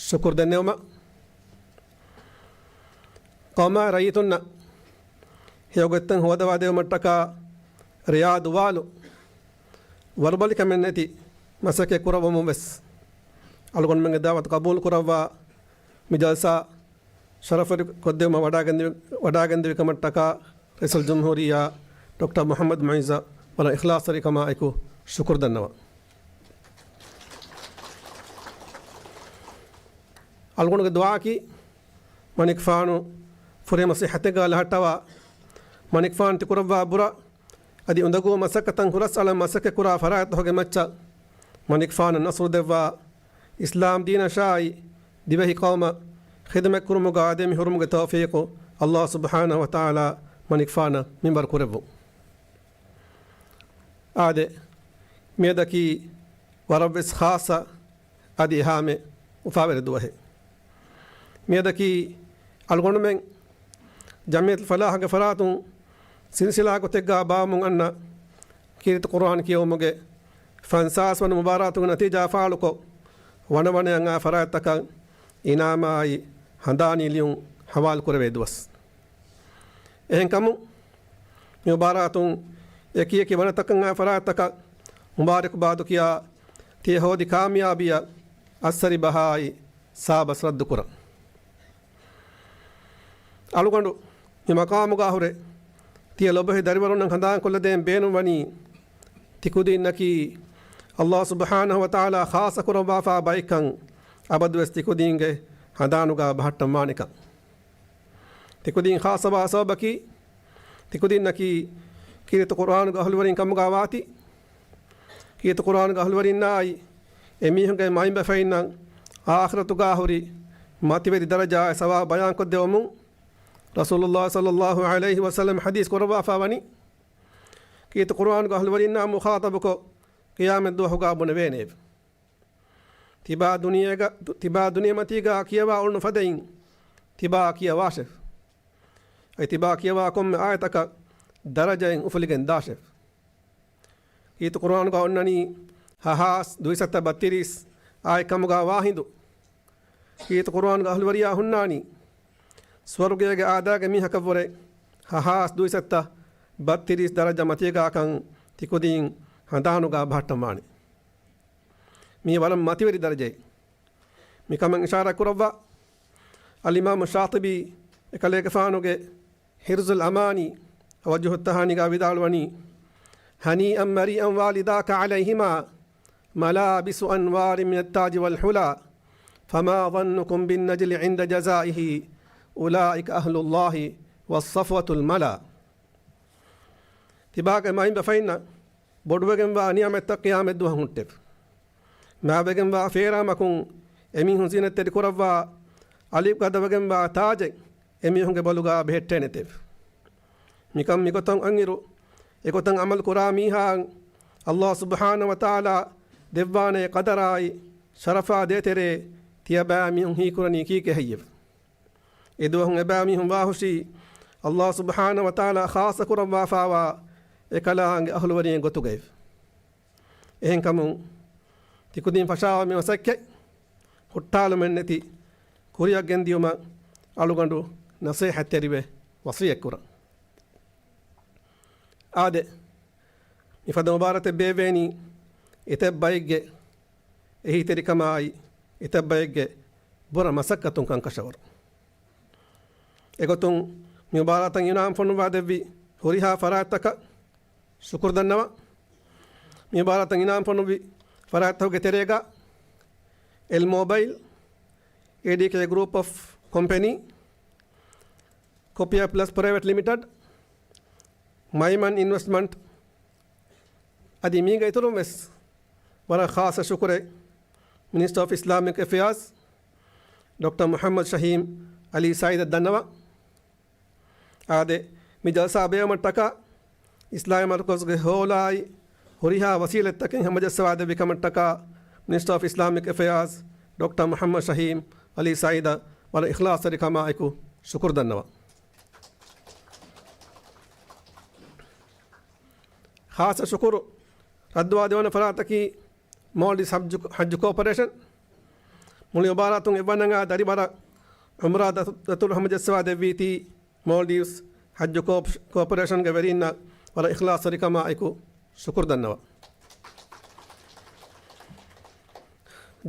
ޝުކުރު ދެންނެވުމަށް، ޤައުމާ ރައްޔިތުންނަށް ހެޔޮގޮތްތައް ހޯދަވާދެވުމަށްޓަކާ ރެޔާ ދުވާލު ވަރުބަލިކަމެއް ނެތި މަސައްކަތް ކުރައްވަމުން ވެސް، އަޅުގަނޑުމެންގެ ދަޢުވަތު ޤަބޫލު ކުރައްވާ، މި ޖަލްސާ ޝަރަފުވެރިކޮށްދެވުމަށް ވަޑާގެންދެވި، ވަޑާގެންދެވި ކަމަށްޓަކާ، ރައީސުލްޖުމްހޫރިއްޔާ ޑޮކްޓަރ މުޙައްމަދު މުޢިއްޒަށް ވަރަށް އިޚްލާޞްތެރިކަމާއެކު ޝުކުރު ދަންނަވަން. އަޅުގަނޑުގެ ދުޢާއަކީ، މަނިކުފާނު ފުރިހަމަ ޞިއްޙަތެއްގަ ލަހައްޓަވާ، މަނިކުފާނު ތިކުރައްވާ ބުރަ، އަދި އުނދަގޫ މަސައްކަތަށް ހުރަސްއަޅަން މަސައްކަތްކުރާ ފަރާތްތަކުގެ މައްޗަށް މަނިކުފާނަށް ނަޞްރު ދެއްވާ، އިސްލާމް ދީނަށާއި ދިވެހި ޤައުމަށް ޚިދުމަތްކުރުމުގަ އާދެ މި ހުރުމުގެ ތައުފީޤު ﷲ ސުބްޙާނަހޫ ވަތަޢާލާ މަނިކުފާނަށް މިންވަރު ކުރެއްވުން. އާދެ، މިއަދަކީ ވަރަށްވެސް ޚާއްޞަ އަދި އެހާމެ އުފާވެރި ދުވަހެއް. މިއަދަކީ އަޅުގަނޑުމެން ޖަމްޢިއްޔަތުލް ފަލާޙްގެ ފަރާތުން ސިލްސިލާ ގޮތެއްގަ ބާއްވަމުން އަންނަ ކީރިތި ޤުރްއާން ކިޔެވުމުގެ ފަންސާސް ވަނަ މުބާރާތުގެ ނަތީޖާ ފާޅުކޮށް، ވަނަވަނައަށް އާ ފަރާތްތަކަށް އިނާމާއި ހަނދާނީ ލިޔުން ހަވާލު ކުރެވޭ ދުވަސް. އެހެންކަމުން، މި މުބާރާތުން އެކި އެކި ވަނަތަކަށް އާ ފަރާތްތަކަށް މުބާރަކުބާދު ކިޔާ، ތިޔަ ހޯދި ކާމިޔާބީއަށް އައްސަރި ބަހާއި ސާބަސް ރައްދުކުރަން. އަޅުގަނޑު މި މަޤާމުގަ ހުރެ، ތިޔަ ލޮބުވެތި ދަރިވަރުންނަށް ހަނދާންކޮށްލަދޭން ބޭނުންވަނީ، ތިކުދީންނަކީ ﷲ ސުބްޙާނަހޫ ވަތަޢާލާ ޚާއްޞަކުރައްވާފާ ބައެއްކަން އަބަދުވެސް ތިކުދީންގެ ހަނދާނުގަ ބަހައްޓަންވާނެކަން. ތިކުދީން ޚާއްޞަވާ ސަބަބަކީ، ތިކުދީންނަކީ ކީރިތި ޤުރްއާނުގެ އަހުލުވެރިން ކަމުގަ ވާތީ، ކީރިތި ޤުރްއާނުގެ އަހުލުވެރިންނާއި އެމީހުންގެ މައިންބަފައިންނަށް އާޚިރަތުގަ ހުރި މަތިވެރި ދަރަޖާއެއް ސަވާބު ބަޔާންކޮށްދެވުމުން، ރަސޫލުﷲ ޞައްލަﷲު ޢަލައިހި ވަސައްލަމަ ޙަދީޘް ކުރައްވާފަ ވަނީ، ކީރިތި ޤުރްއާނުގެ އަހުލުވެރިންނާ މުޚާޠަބުކޮށް، ޤިޔާމަތްދުވަހުގަ ބުނެވޭނެއެވެ. ތިބާ ދުނިޔޭގަ، ތިބާ ދުނިޔެމަތީގަ ކިޔަވާ އުޅުނު ފަދައިން ތިބާ ކިޔަވާށެވެ. އަދި ތިބާ ކިޔަވާ ކޮންމެ އާޔަތަކަށް ދަރަޖައެއް އުފުލިގެން ދާށެވެ. ކީރިތި ޤުރްއާނުގަ އޮންނަނީ ހަ ހާސް ދުއިސައްތަ ބައްތިރީސް އާޔަތް ކަމުގަ ވާހިނދު، ކީރިތި ޤުރްއާނުގެ އަހުލުވެރިޔާ ހުންނާނީ ސުވަރުގޭގެ އާދައިގެ މީހަކަށްވުރެ ހަ ހާސް ދުއިސައްތަ ބައްތިރީސް ދަރަޖަ މަތީގަކަން ތިކުދީން ހަނދާނުގަ ބަހައްޓަންވާނެ. މީ ވަރަށް މަތިވެރި ދަރަޖައެއް. މިކަމަށް އިޝާރާތް ކުރައްވާ، އަލްއިމާމު ޝާޠިބީ އެކަލޭގެފާނުގެ ހިރްޒުލް އަމާނީ ވަޖްހުއް ތަހާނީގަ ވިދާޅުވަނީ، هنيئا مريئا والداك عليهما ملابس أنوار من التاج والحلى، فما ظنكم بالنجل عند جزائه، أولئك أهل الله والصفوة الملا. ތިބާގެ މައިންބަފައިންނަށް ބޮޑުވެގެންވާ ނިޢުމަތްތައް ޤިޔާމަތްދުވަހު ހުއްޓެވެ. މާތްވެގެންވާ ފޭރާމަކުން އެމީހުން ޒީނަތްތެރި ކުރައްވާ އަލިފް ގަދަވެގެންވާ ތާޖެއް އެމީހުންގެ ބޮލުގަ ބެހެއްޓޭނެތެވެ. މިކަން މިގޮތަށް އޮތްއިރު، އެގޮތަށް ޢަމަލު ކުރާ މީހާއަށް ﷲ ސުބްޙާނަހޫ ވަތަޢާލާ ދެއްވާނެ ޤަދަރާއި ޝަރަފާ ދޭތެރޭ ތިޔަބައިމީހުން ހީކުރަނީ ކީކޭ ހެއްޔެވެ؟ އެދުވަހުން އެބައިމީހުން ވާހުށީ، ﷲ ސުބްޙާނަހޫ ވަތަޢާލާ ޚާއްޞަކުރައްވާފާވާ އެކަލާނގެ އަހުލުވެރިންގެ ގޮތުގައެވެ. އެހެންކަމުން، ތިކުދިން ފަށާވާ މި މަސައްކަތް ހުއްޓާލުމެއްނެތި ކުރިއަށް ގެންދިޔުމަށް އަޅުގަނޑު ނަޞޭޙަތްތެރިވެ ވަޞިއްޔަތްކުރަން. އާދެ، މިފަދަ މުބާރާތެއް ބޭއްވޭނީ އެތައް ބައެއްގެ އެހީތެރިކަމާއި އެތައް ބައެއްގެ ބުރަ މަސައްކަތުން ކަންކަށަވަރު. އެގޮތުން މި މުބާރާތަށް އިނާމް ފޮނުއްވާ ދެއްވި ހުރިހާ ފަރާތްތަކަށް ޝުކުރު ދަންނަވަން. މި މުބާރާތަށް އިނާމް ފޮނުއްވި ފަރާތްތަކުގެ ތެރޭގަ އެލް މޯބައިލް، އޭޑީކޭ ގްރޫޕް އޮފް ކޮމްޕެނީ، ކޮޕިއާ ޕްލަސް ޕްރައިވެޓް ލިމިޓެޑް، މައިމަން އިންވެސްޓްމަންޓް، އަދި މީގެ އިތުރުން ވެސް ވަރަށް ޚާއްޞަ ޝުކުރެއް މިނިސްޓަރ އޮފް އިސްލާމިކް އެފެއާޒް، ޑޮކްޓަރ މުޙައްމަދު ޝަހީމް އަލީ ސައީދަށް ދަންނަވަން. އާދެ، މި ޖަލްސާ ބޭއްވުމަށްޓަކާ އިސްލާމީ މަރުކަޒުގެ ހޯލާއި ހުރިހާ ވަސީލަތްތަކެއް ހަމަޖައްސަވާދެއްވި ކަމަށްޓަކާ މިނިސްޓަރ އޮފް އިސްލާމިކް އެފެއާޒް ޑޮކްޓަރ މުޙައްމަދު ޝަހީމް އަލީ ސައީދަށް ވަރަށް އިޚްލާޞްތެރިކަމާއެކު ޝުކުރު ދަންނަވަން. ޚާއްޞަ ޝުކުރު ރައްދުވާ ދެވަނަ ފަރާތަކީ މޯލްޑިވްސް ޙައްޖު، ޙައްޖު ކޯޕަރޭޝަން. މުޅި މުބާރާތުން އެއްވަނަ އަނގާ ދަރިވަރަށް ޢުމްރާ ދަތު، ދަތުރު ހަމަޖައްސަވާ ދެއްވީތީ މޯލްޑިވްސް ޙައްޖު ކޯޕް، ކޯޕަރޭޝަންގެ ވެރިންނަށް ވަރަށް އިޚްލާޞްތެރިކަމާއެކު ޝުކުރު ދަންނަވަން.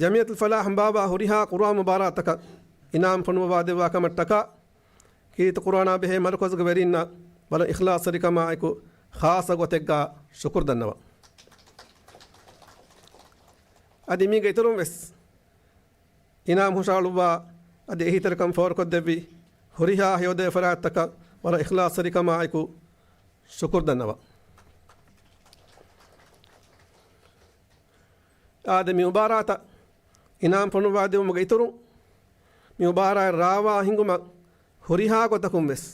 ޖަމިއްޔަތުލް ފަލާޙް ބާއްވާ ހުރިހާ ޤުރުއާން މުބާރާތަކަށް އިނާމް ފޮނުވަވާ ދެއްވާ ކަމަށްޓަކާ ކީރިތި ޤުރުއާނާ ބެހޭ މަރުކަޒުގެ ވެރިންނަށް ވަރަށް އިޚްލާޞްތެރިކަމާއެކު ޚާއްޞަ ގޮތެއްގާ ޝުކުރު ދަންނަވަން. އަދި މީގެ އިތުރުން ވެސް އިނާމް ހުށައަޅުއްވާ އަދި އެހީތެރިކަން ފޯރުކޮށްދެއްވި ހުރިހާ ހެޔޮދެއަތް ފަރާތްތަކަށް ވަރަށް އިޚްލާޞްތެރިކަމާއެކު ޝުކުރު ދަންނަވަން. އާދެ، މި މުބާރާތަށް އިނާމް ފޮނުވާދެވުމުގެ އިތުރުން، މި މުބާރާތް ރާވާ ހިނގުމަށް ހުރިހާ ގޮތަކުން ވެސް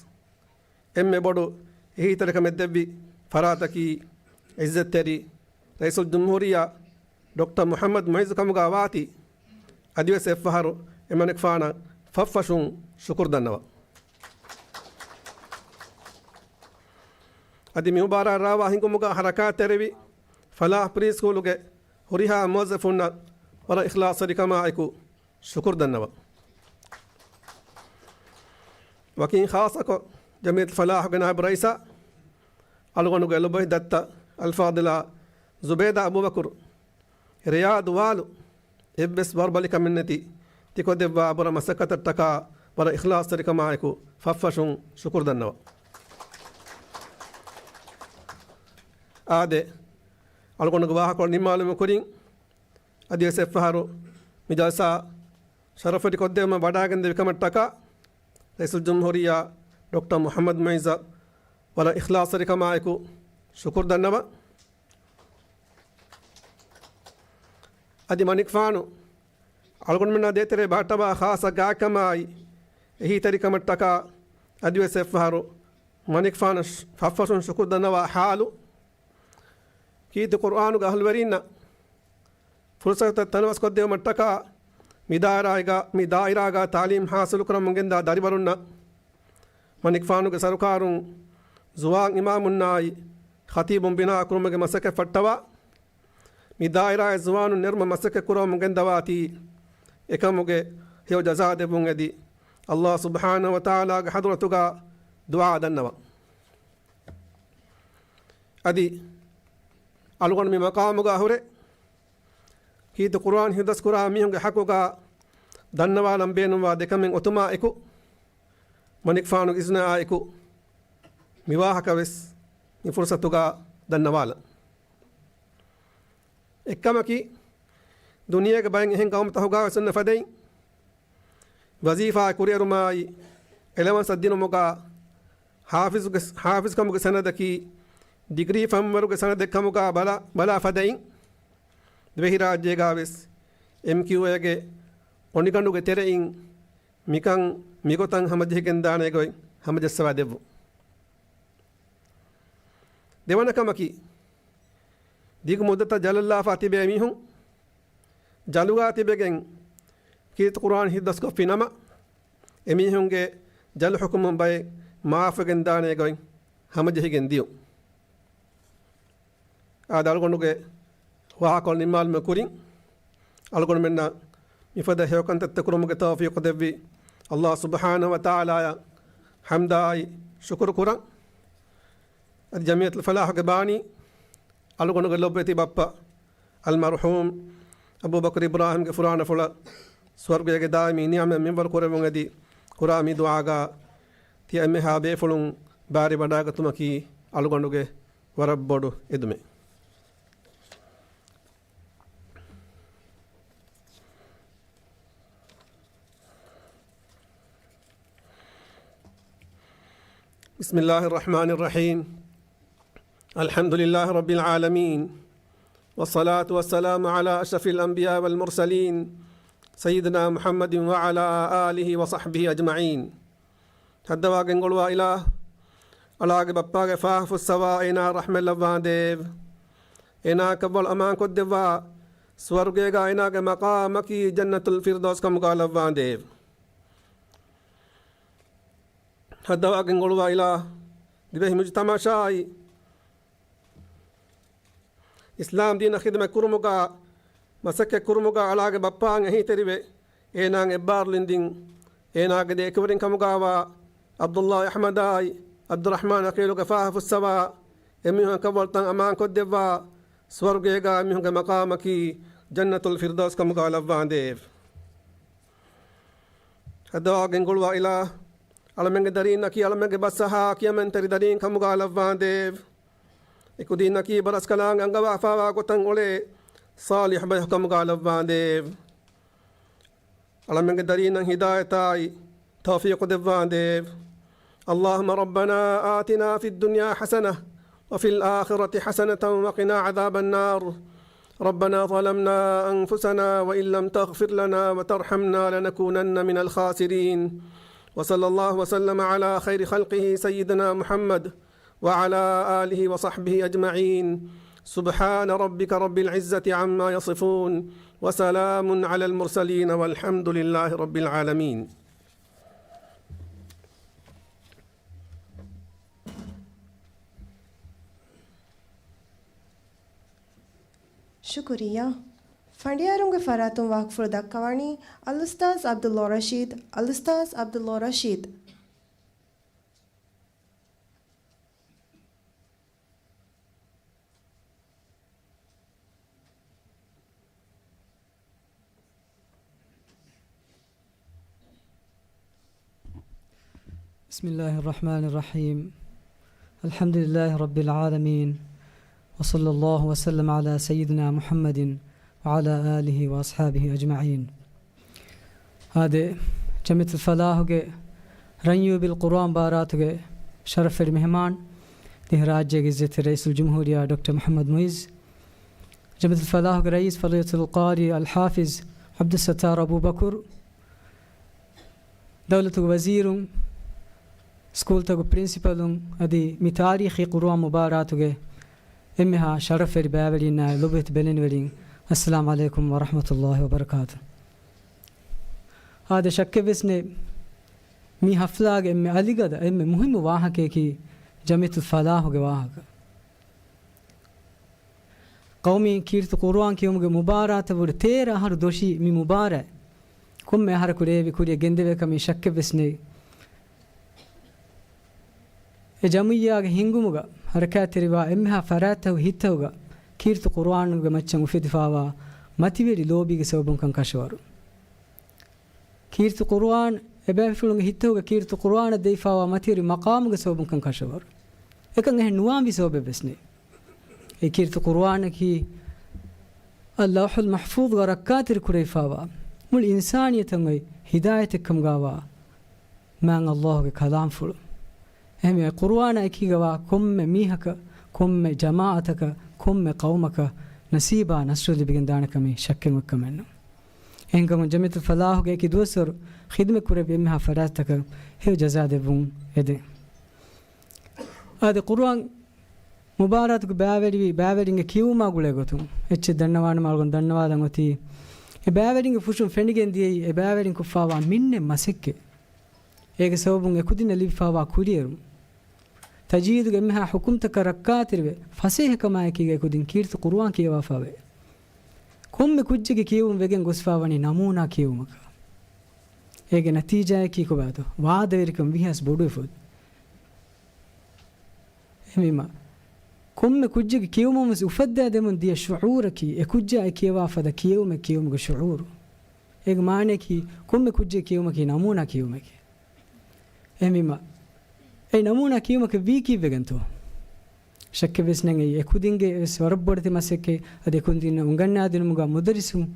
އެންމެ ބޮޑު އެހީތެރިކަމެއް ދެއްވި ފަރާތަކީ ޢިއްޒަތްތެރި ރައީސުލްޖުމްހޫރިއްޔާ ޑޮކްޓަރ މުޙައްމަދު މުޢިއްޒު ކަމުގަ ވާތީ، އަދިވެސް އެއްފަހަރު އެމަނިކުފާނަށް ފަށްފަށުން ޝުކުރު ދަންނަވަން. އަދި މި މުބާރާތް ރާވާ ހިނގުމުގަ ހަރަކާތްތެރިވި ފަލާޙް ޕްރީ ސްކޫލުގެ ހުރިހާ މުވައްޒަފުންނަށް ވަރަށް އިޚްލާޞްތެރިކަމާއެކު ޝުކުރު ދަންނަވަން. ވަކިން ޚާއްޞަކޮށް، ޖަމިއްޔަތުލް ފަލާޙްގެ ނާއިބު ރައީސާ، އަޅުގަނޑުގެ ލޮބުވެތި ދައްތަ އަލްފާޟިލާ ޒުބޭދާ އަބޫބަކުރު، ރެޔާދު ވާލު، އެއްވެސް ވަރުބަލިކަމެއް ނެތި ތިކޮށްދެއްވާ ބުރަ މަސައްކަތަށްޓަކާ ވަރަށް އިޚްލާޞްތެރިކަމާއެކު ފަށްފަށުން ޝުކުރު ދަންނަވަން. އާދެ، އަޅުގަނޑުގެ ވާހަކަކޮޅު ނިންމާލުމުގެ ކުރިން، އަދިވެސް އެއްފަހަރު މި ޖަލްސާ ޝަރަފުވެރިކޮށްދެވުމަށް ވަޑައިގެންދެވި ކަމަށްޓަކާ ރައީސުލްޖުމްހޫރިއްޔާ ޑޮކްޓަރ މުޙައްމަދު މުޢިއްޒަށް ވަރަށް އިޚްލާޞްތެރިކަމާއެކު ޝުކުރު ދަންނަވަން. އަދި މަނިކުފާނު އަޅުގަނޑުމެންނާ ދޭތެރޭ ބަހައްޓަވާ ޚާއްޞަ ގާތްކަމާއި އެހީތެރިކަމަށްޓަކާ އަދިވެސް އެއްފަހަރު މަނިކުފާނަށް ފަށްފަށުން ޝުކުރު ދަންނަވާ ޙާލު، ކީރިތި ޤުރުއާނުގެ އަހުލުވެރީންނަށް ފުރުޞަތުތައް ތަނަވަސްކޮށްދެވުމަށްޓަކާ މި ދާއިރާގަ، މި ދާއިރާގަ ތާލީމް ޙާޞިލުކުރަމުން ގެންދާ ދަރިވަރުންނަށް މަނިކުފާނުގެ ސަރުކާރުން ޒުވާން އިމާމުންނާއި ޚަތީބުން ބިނާކުރުމުގެ މަސައްކަތް ފައްޓަވާ، މި ދާއިރާއަށް ޒުވާނުން ނެރުމަށް މަސައްކަތްކުރަމުން ގެންދަވާތީ، އެކަމުގެ ހެޔޮ ޖަޒާ ދެއްވުން އެދި، ﷲ ސުބްޙާނަހޫ ވަތަޢާލާގެ ޙަޟްރަތުގަ ދުޢާ ދަންނަވަން. އަދި އަޅުގަނޑު މި މަޤާމުގަ ހުރެ، ކީރިތި ޤުރުއާން ޙިފްޡުކުރާ މީހުންގެ ޙައްޤުގަ ދަންނަވާލަން ބޭނުންވާ ދެކަމެއް އޮތުމާ އެކު، މަނިކުފާނުގެ އިޒުނާއެކު މި ވާހަކަ ވެސް މި ފުރުޞަތުގަ ދަންނަވާލަން. އެއްކަމަކީ، ދުނިޔޭގެ ބައެއް އެހެން ޤައުމުތަކުގަ ވެސް އޮންނަ ފަދައިން، ވަޒީފާއެއް ކުރިއެރުމާއި، އެލަވަންސަށް ދިނުމުގަ ޙާފިޒުގެ، ޙާފިޒުކަމުގެ ސަނަދަކީ، ޑިގްރީ ފަންވަރުގެ ސަނަދެއް ކަމުގަ ބަލާ، ބަލާ ފަދައިން، ދިވެހިރާއްޖޭގަ ވެސް އެމްކިއުއޭގެ އޮނިގަނޑުގެ ތެރެއިން މިކަން މިގޮތަށް ހަމަޖެހިގެންދާނެ ގޮތް ހަމަޖައްސަވާ ދެއްވުން. ދެވަނަ ކަމަކީ، ދިގު މުއްދަތަށް ޖަލަށްލާފަ ތިބޭ މީހުން ޖަލުގަ ތިބެގެން ކީރިތި ޤުރުއާން ޙިފްޡުކޮށްފި ނަމަ، އެމީހުންގެ ޖަލު ޙުކުމުން ބައެއް މާފުވެގެންދާނެ ގޮތް ހަމަޖެހިގެން ދިޔުން. އާދެ، އަޅުގަނޑުގެ ވާހަކަކޮޅު ނިންމާލުމުގެ ކުރިން، އަޅުގަނޑުމެންނަށް މިފަދަ ހެޔޮކަންތައްތައް ކުރުމުގެ ތައުފީޤު ދެއްވި ﷲ ސުބްޙާނަހޫ ވަތަޢާލާއަށް ޙަމްދާއި ޝުކުރު ކުރަން. އަދި ޖަމިއްޔަތުލް ފަލާޙުގެ ބާނީ، އަޅުގަނޑުގެ ލޮބުވެތި ބައްޕަ އަލްމަރްޙޫމް އަބޫބަކުރު އިބްރާހިމްގެ ފުރާނަފުޅަށް ސުވަރުގޭގެ ދާއިމީ ނިޢުމަތް މިންވަރު ކުރެއްވުން އެދި، ކުރާ މި ދުޢާގަ ތިޔަ އެންމެހާ ބޭފުޅުން ބާރިވަޑައިގަތުމަކީ އަޅުގަނޑުގެ ވަރަށް ބޮޑު އެދުމެއް. بسم الله الرحمن الرحيم. الحمد لله رب العالمين. والصلاة والسلام على أشرف الأنبياء والمرسلين. سيدنا محمد وعلى آله وصحبه أجمعين. ހައްދަވާ ގެންގުޅުވާ އިލާހު، އަޅާގެ ބައްޕާގެ ފާފަ ފުއްސަވާ އޭނާ ރަޙްމަތް ލައްވާނދޭވެ. އޭނާ ކަށްވަޅު އަމާންކޮށްދެއްވާ، ސުވަރުގޭގަ އޭނާގެ މަޤާމަކީ ޖަންނަތުލް ފިރްދައުސް ކަމުގަ ލައްވާނދޭވެ. ހައްދަވާ ގެންގުޅުވާ އިލާހު، ދިވެހި މުޖުތަމަޢަށާއި އިސްލާމް ދީނަށް ޚިދުމަތް ކުރުމުގަ، މަސައްކަތް ކުރުމުގަ އަޅާގެ ބައްޕާއަށް އެހީތެރިވެ، އޭނާއަށް އެއްބާރުލު އިންދިން، އޭނާގެ ދެ އެކުވެރިން ކަމުގަވާ ޢަބްދުﷲ އަޙްމަދާއި ޢަބްދުއްރަޙްމާން ޢަޤީލުގެ ފާފަ ފުއްސަވާ، އެމީހުން ކަށްވަޅުތައް އަމާންކޮށްދެއްވާ، ސުވަރުގޭގަ އެމީހުންގެ މަޤާމަކީ ޖަންނަތުލް ފިރްދައުސް ކަމުގަ ލައްވާނދޭވެ. ހައްދަވާ ގެންގުޅުވާ އިލާހު، އަޅަމެންގެ ދަރީންނަކީ އަޅަމެންގެ ބަސްއަހާ ކިޔަމަންތެރި ދަރީން ކަމުގަ ލައްވާނދޭވެ. އެކުދީންނަކީ ބަރަސްކަލާނގެ އަންގަވާފާވާ ގޮތަށް އުޅޭ ޞާލިޙު ބަޔަކު ކަމުގަ ލައްވާނދޭވެ. އަޅަމެންގެ ދަރީންނަށް ހިދާޔަތާއި ތައުފީޤު ދެއްވާނދޭވެ. اللهم ربنا آتنا في الدنيا حسنة وفي الآخرة حسنة وقنا عذاب النار. ربنا ظلمنا أنفسنا وإن لم تغفر لنا وترحمنا لنكونن من الخاسرين. وصلى الله وسلم على خير خلقه سيدنا محمد وعلى آله وصحبه أجمعين. سبحان ربك رب العزة عما يصفون. وسلام على المرسلين والحمد لله رب العالمين. ޝުކުރިއްޔާ. ފަނޑިޔާރުންގެ ފަރާތުން ވާހަކަފުޅު ދައްކަވާނީ އަލްއުސްތާޛް ޢަބްދުﷲ ރަޝީދު. އަލްއުސްތާޛް ޢަބްދުﷲ ރަޝީދު. بسم الله الرحمن الرحيم. الحمد لله رب العالمين. وصلى الله وسلم على سيدنا محمد وعلى آله وأصحابه أجمعين. އާދެ، ޖަމިއްޔަތުލް ފަލާޙުގެ ރަންޔޫބިލް ޤުރުއާން ބާރާތުގެ ޝަރަފްވެރި މެހެމާން، ދިވެހިރާއްޖޭގެ ޢިއްޒަތްތެރި ރައީސުލްޖުމްހޫރިއްޔާ ޑޮކްޓަރ މުޙައްމަދު މުޢިއްޒު، ޖަމިއްޔަތުލް ފަލާޙުގެ ރައީސް ފަޟީލަތުލް ޤާރީ އަލްޙާފިޡް ޢަބްދުއްސައްތާރު އަބޫބަކުރު، ދައުލަތުގެ ވަޒީރުން، ސްކޫލްތަކުގެ ޕްރިންސިޕަލުން، އަދި މި ތާރީޚީ ޤުރުއާން މުބާރާތުގެ އެންމެހާ ޝަރަފްވެރި ބައިވެރިންނާއި ލޮބުވެތި ބެލެނިވެރިން، އައްސަލާމު ޢަލައިކުމް ވަރަޙްމަތުﷲ ވަބަރަކާތު. އާދެ، ޝައްކެއްވެސް ނެތް، މި ޙަފްލާގެ އެންމެ އަލިގަދަ، އެންމެ މުހިއްމު ވާހަކަޔަކީ ޖަމިއްޔަތުލް ފަލާޙުގެ ވާހަކަ. ޤައުމީ ކީރިތި ޤުރުއާން ކިޔުމުގެ މުބާރާތަށް ވުރެ ތޭރަ އަހަރު ދޮށީ މި މުބާރާތް ކޮންމެ އަހަރަކު ރޭވި ކުރިއަށް ގެންދެވޭ ކަމީ ޝައްކެއްވެސް ނެތް. އެ ޖަމިއްޔާގެ ހިންގުމުގަ ހަރަކާތްތެރިވާ އެންމެހާ ފަރާތްތަކުގެ ހިތްތަކުގަ ކީރިތި ޤުރުއާނުގެ މައްޗަށް އުފެދިފާވާ މަތިވެރި ލޯބީގެ ސަބަބުން ކަން ކަށަވަރު. ކީރިތި ޤުރުއާން، އެބައިފުޅުންގެ ހިތްތަކުގަ ކީރިތި ޤުރުއާނަށް ދެވިފާވާ މަތިވެރި މަޤާމުގެ ސަބަބުން ކަން ކަށަވަރު. އެކަން އެހެން ނުވާންވީ ސަބަބެއްވެސް ނެތް. އެ ކީރިތި ޤުރުއާނަކީ އައްލައުޙުލް މަޙްފޫޡުގަ ރައްކާތެރި ކުރެވިފާވާ، މުޅި އިންސާނިއްޔަތަށް އޮތް ހިދާޔަތެއްކަމުގަވާ މާތް އައްލާހުގެ ކަލާމްފުޅު. އެހެންވެ، ޤުރުއާނާ އެކީގަވާ ކޮންމެ މީހަކަށް، ކޮންމެ ޖަމާޢަތަކަށް، ކޮންމެ ޤައުމަކަށް ނަސީބާ ނަޞްރު ލިބިގެން ދާނެ ކަމީ ޝައްކެއް އޮތްކަމެއް ނޫން. އެހެންކަމުން ޖަމިއްޔަތުލް ފަލާޙުގެ އެކި ދުވަސްވަރު ޚިދުމަތް ކުރެއްވި އެންމެހާ ފަރާތްތަކަށް ހެޔޮ ޖަޒާ ދެއްވުން އެދެން. އާދެ، ޤުރުއާން މުބާރާތުގެ ބައިވެރިވި ބައިވެރިންގެ ކިޔެވުމާ ގުޅޭ ގޮތުން އެއްޗެއް ދަންނަވާނަމަ އަޅުގަނޑު ދަންނަވާލަން އޮތީ، އެ ބައިވެރިންގެ ފުށުން ފެނިގެން ދިޔައީ އެ ބައިވެރިން ކޮށްފާވާ މިންނެއް މަސައްކަތް. އޭގެ ސަބަބުން އެކުދިންނަށް ލިބިފާވާ ކުރިއެރުން، ތަޖްވީދުގެ އެންމެހާ ޙުކުމްތަކަށް ރައްކާތެރިވެ، ފަސޭހަކަމާއެކީގައި ކުދިން ކީރިތި ޤުރުއާން ކިޔަވާފާވޭ. ކޮންމެ ކުއްޖެއްގެ ކިޔެވުން ވެގެން ގޮސްފާވަނީ ނަމޫނާ ކިޔެވުމަކަށް. އޭގެ ނަތީޖާއަކީ ކޮބާތޯ؟ ވާދަވެރިކަން ވީހާވެސް ބޮޑުވެފަ. އެހެންވީމަ، ކޮންމެ ކުއްޖެއްގެ ކިޔެވުމުން ވެސް އުފައްދާ ދެމުން ދިޔަ ޝުޢޫރަކީ، އެ ކުއްޖާ އެ ކިޔަވާ ފަދަ ކިޔެވުމެއް ކިޔެވުމުގެ ޝުޢޫރު. އޭގެ މާނައަކީ، ކޮންމެ ކުއްޖެއް ކިޔެވުމަކީ ނަމޫނާ ކިޔެވުމެކޭ. އެހެންވީމަ، އެ ނަމޫނާ ކިޔުމަކަށް ވީ ކީއްވެގެންތޯ؟ ޝައްކެއްވެސް ނެތް، އެ ކުދިންގެ ވެސް ވަރަށް ބޮޑެތި މަސައްކަތް، އަދި އެ ކުދިންނަށް އުނގަންނާދިނުމުގަ މުދައްރިސުން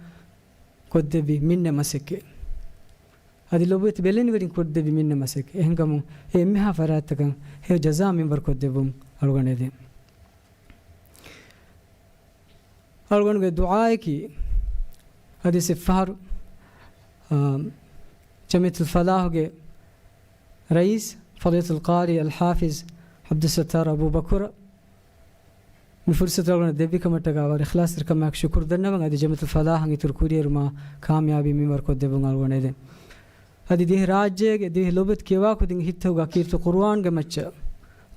ކޮށްދެއްވި މިންނަ މަސައްކަތް. އަދި ލޮބުވެތި ބެލެނިވެރިން ކޮށްދެއްވި މިންނަ މަސައްކަތް. އެހެންކަމުން އެ އެންމެހާ ފަރާތްތަކަށް ހެޔޮ ޖަޒާ މިންވަރު ކޮށްދެއްވުން އަޅުގަނޑު އެދެން. އަޅުގަނޑުގެ ދުޢާއަކީ، ހަދީސް އެއްފަހަރު އާ، ޖަމިއްޔަތުލް ފަލާޙުގެ ރައީސް ފަޟީލަތުލް ޤާރީ އަލްޙާފިޒް ޢަބްދުއްސައްތާރު އަބޫބަކުރަށް މި ފުރުޞަތު އަޅުގަނޑަށް ދެއްވިކަމަށްޓަކާ ވަރަށް އިޚްލާޞްތެރިކަމާއެކު ޝުކުރު ދަންނަވަން. އަދި ޖަމިއްޔަތުލް ފަލާޙަށް އިތުރު ކުރިއެރުމާ ކާމިޔާބީ މިންވަރު ކޮށްދެއްވުން އަޅުގަނޑަށް އެދެން. އަދި ދިވެހިރާއްޖޭގެ ދިވެހި ލޮބުވެތި ކިޔަވާ ކުދިންގެ ހިތްތަކުގަ ކީރިތި ޤުރުއާންގެ މައްޗަށް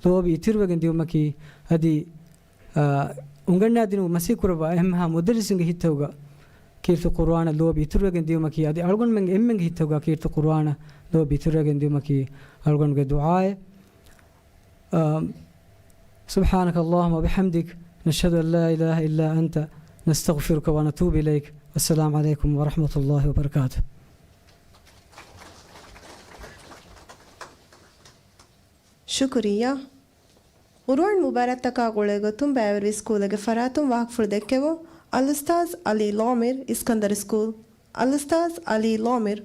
ލޯބި އިތުރުވެގެން ދިއުމަކީ، އަދި، އާ، އުނގަންނާދިނުމަށް މަސައްކަތް ކުރައްވާ އެންމެހާ މުދައްރިސުންގެ ހިތްތަކުގަ ކީރިތި ޤުރުއާނަށް ލޯބި އިތުރުވެގެން ދިއުމަކީ، އަދި އަޅުގަނޑުމެން އެންމެންގެ ހިތްތަކުގަ ކީރިތި ޤުރުއާނަށް ލޯބި އިތުރުވެގެން ދިއުމަކީ އަޅުގަނޑުގެ ދުޢާއެއް. އާ، سبحانك اللهم وبحمدك، نشهد أن لا إله إلا أنت، نستغفرك ونتوب إليك. والسلام عليكم ورحمة الله وبركاته. ޝުކުރިއްޔާ. ޤުރުއާން މުބާރާތްތަކާ ގުޅޭ ގޮތުން ބައިވެރިވި ސްކޫލެއްގެ ފަރާތުން ވާހަކަފުޅު ދެއްކެވުން، އަލްއުސްތާޛް އަލީ ލޯމިރް، އިސްކަންދަރު ސްކޫލް. އަލްއުސްތާޛް އަލީ ލޯމިރް.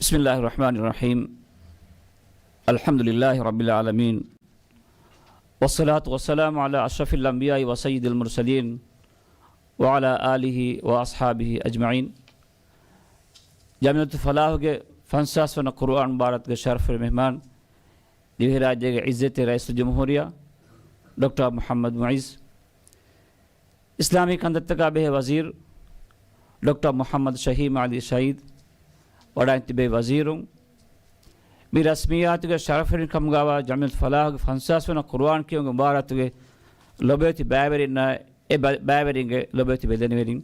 بسم الله الرحمن الرحيم. الحمد لله رب العالمين. والصلاة والسلام على أشرف الأنبياء وسيد المرسلين وعلى آله وأصحابه أجمعين. ޖަމިއްޔަތުލް ފަލާޙުގެ ފަންސާސް ވަނަ ޤުރުއާން މުބާރާތުގެ ޝަރަފުވެރި މެހްމާން، ދިވެހިރާއްޖޭގެ ޢިއްޒަތްތެރި ރައީސުލްޖުމްހޫރިއްޔާ ޑޮކްޓަރ މުޙައްމަދު މުޢިއްޒު، އިސްލާމީ ކަންތައްތަކާ ބެހޭ ވަޒީރު ޑޮކްޓަރ މުޙައްމަދު ޝަހީމް ޢަލީ ޝަހީދު، ވަޑައިން ތިބޭ ވަޒީރުން، މި ރަސްމިއްޔާތުގެ ޝަރަފުވެރިކަމުގައިވާ ޖަމިއްޔަތުލް ފަލާޙުގެ ފަންސާސް ވަނަ ޤުރުއާން ކިޔުމުގެ މުބާރާތުގެ ލޮބުވެތި ބައިވެރިންނާ، އެ ބަ-، ބައިވެރިންގެ ލޮބުވެތި ބެލެނިވެރިން،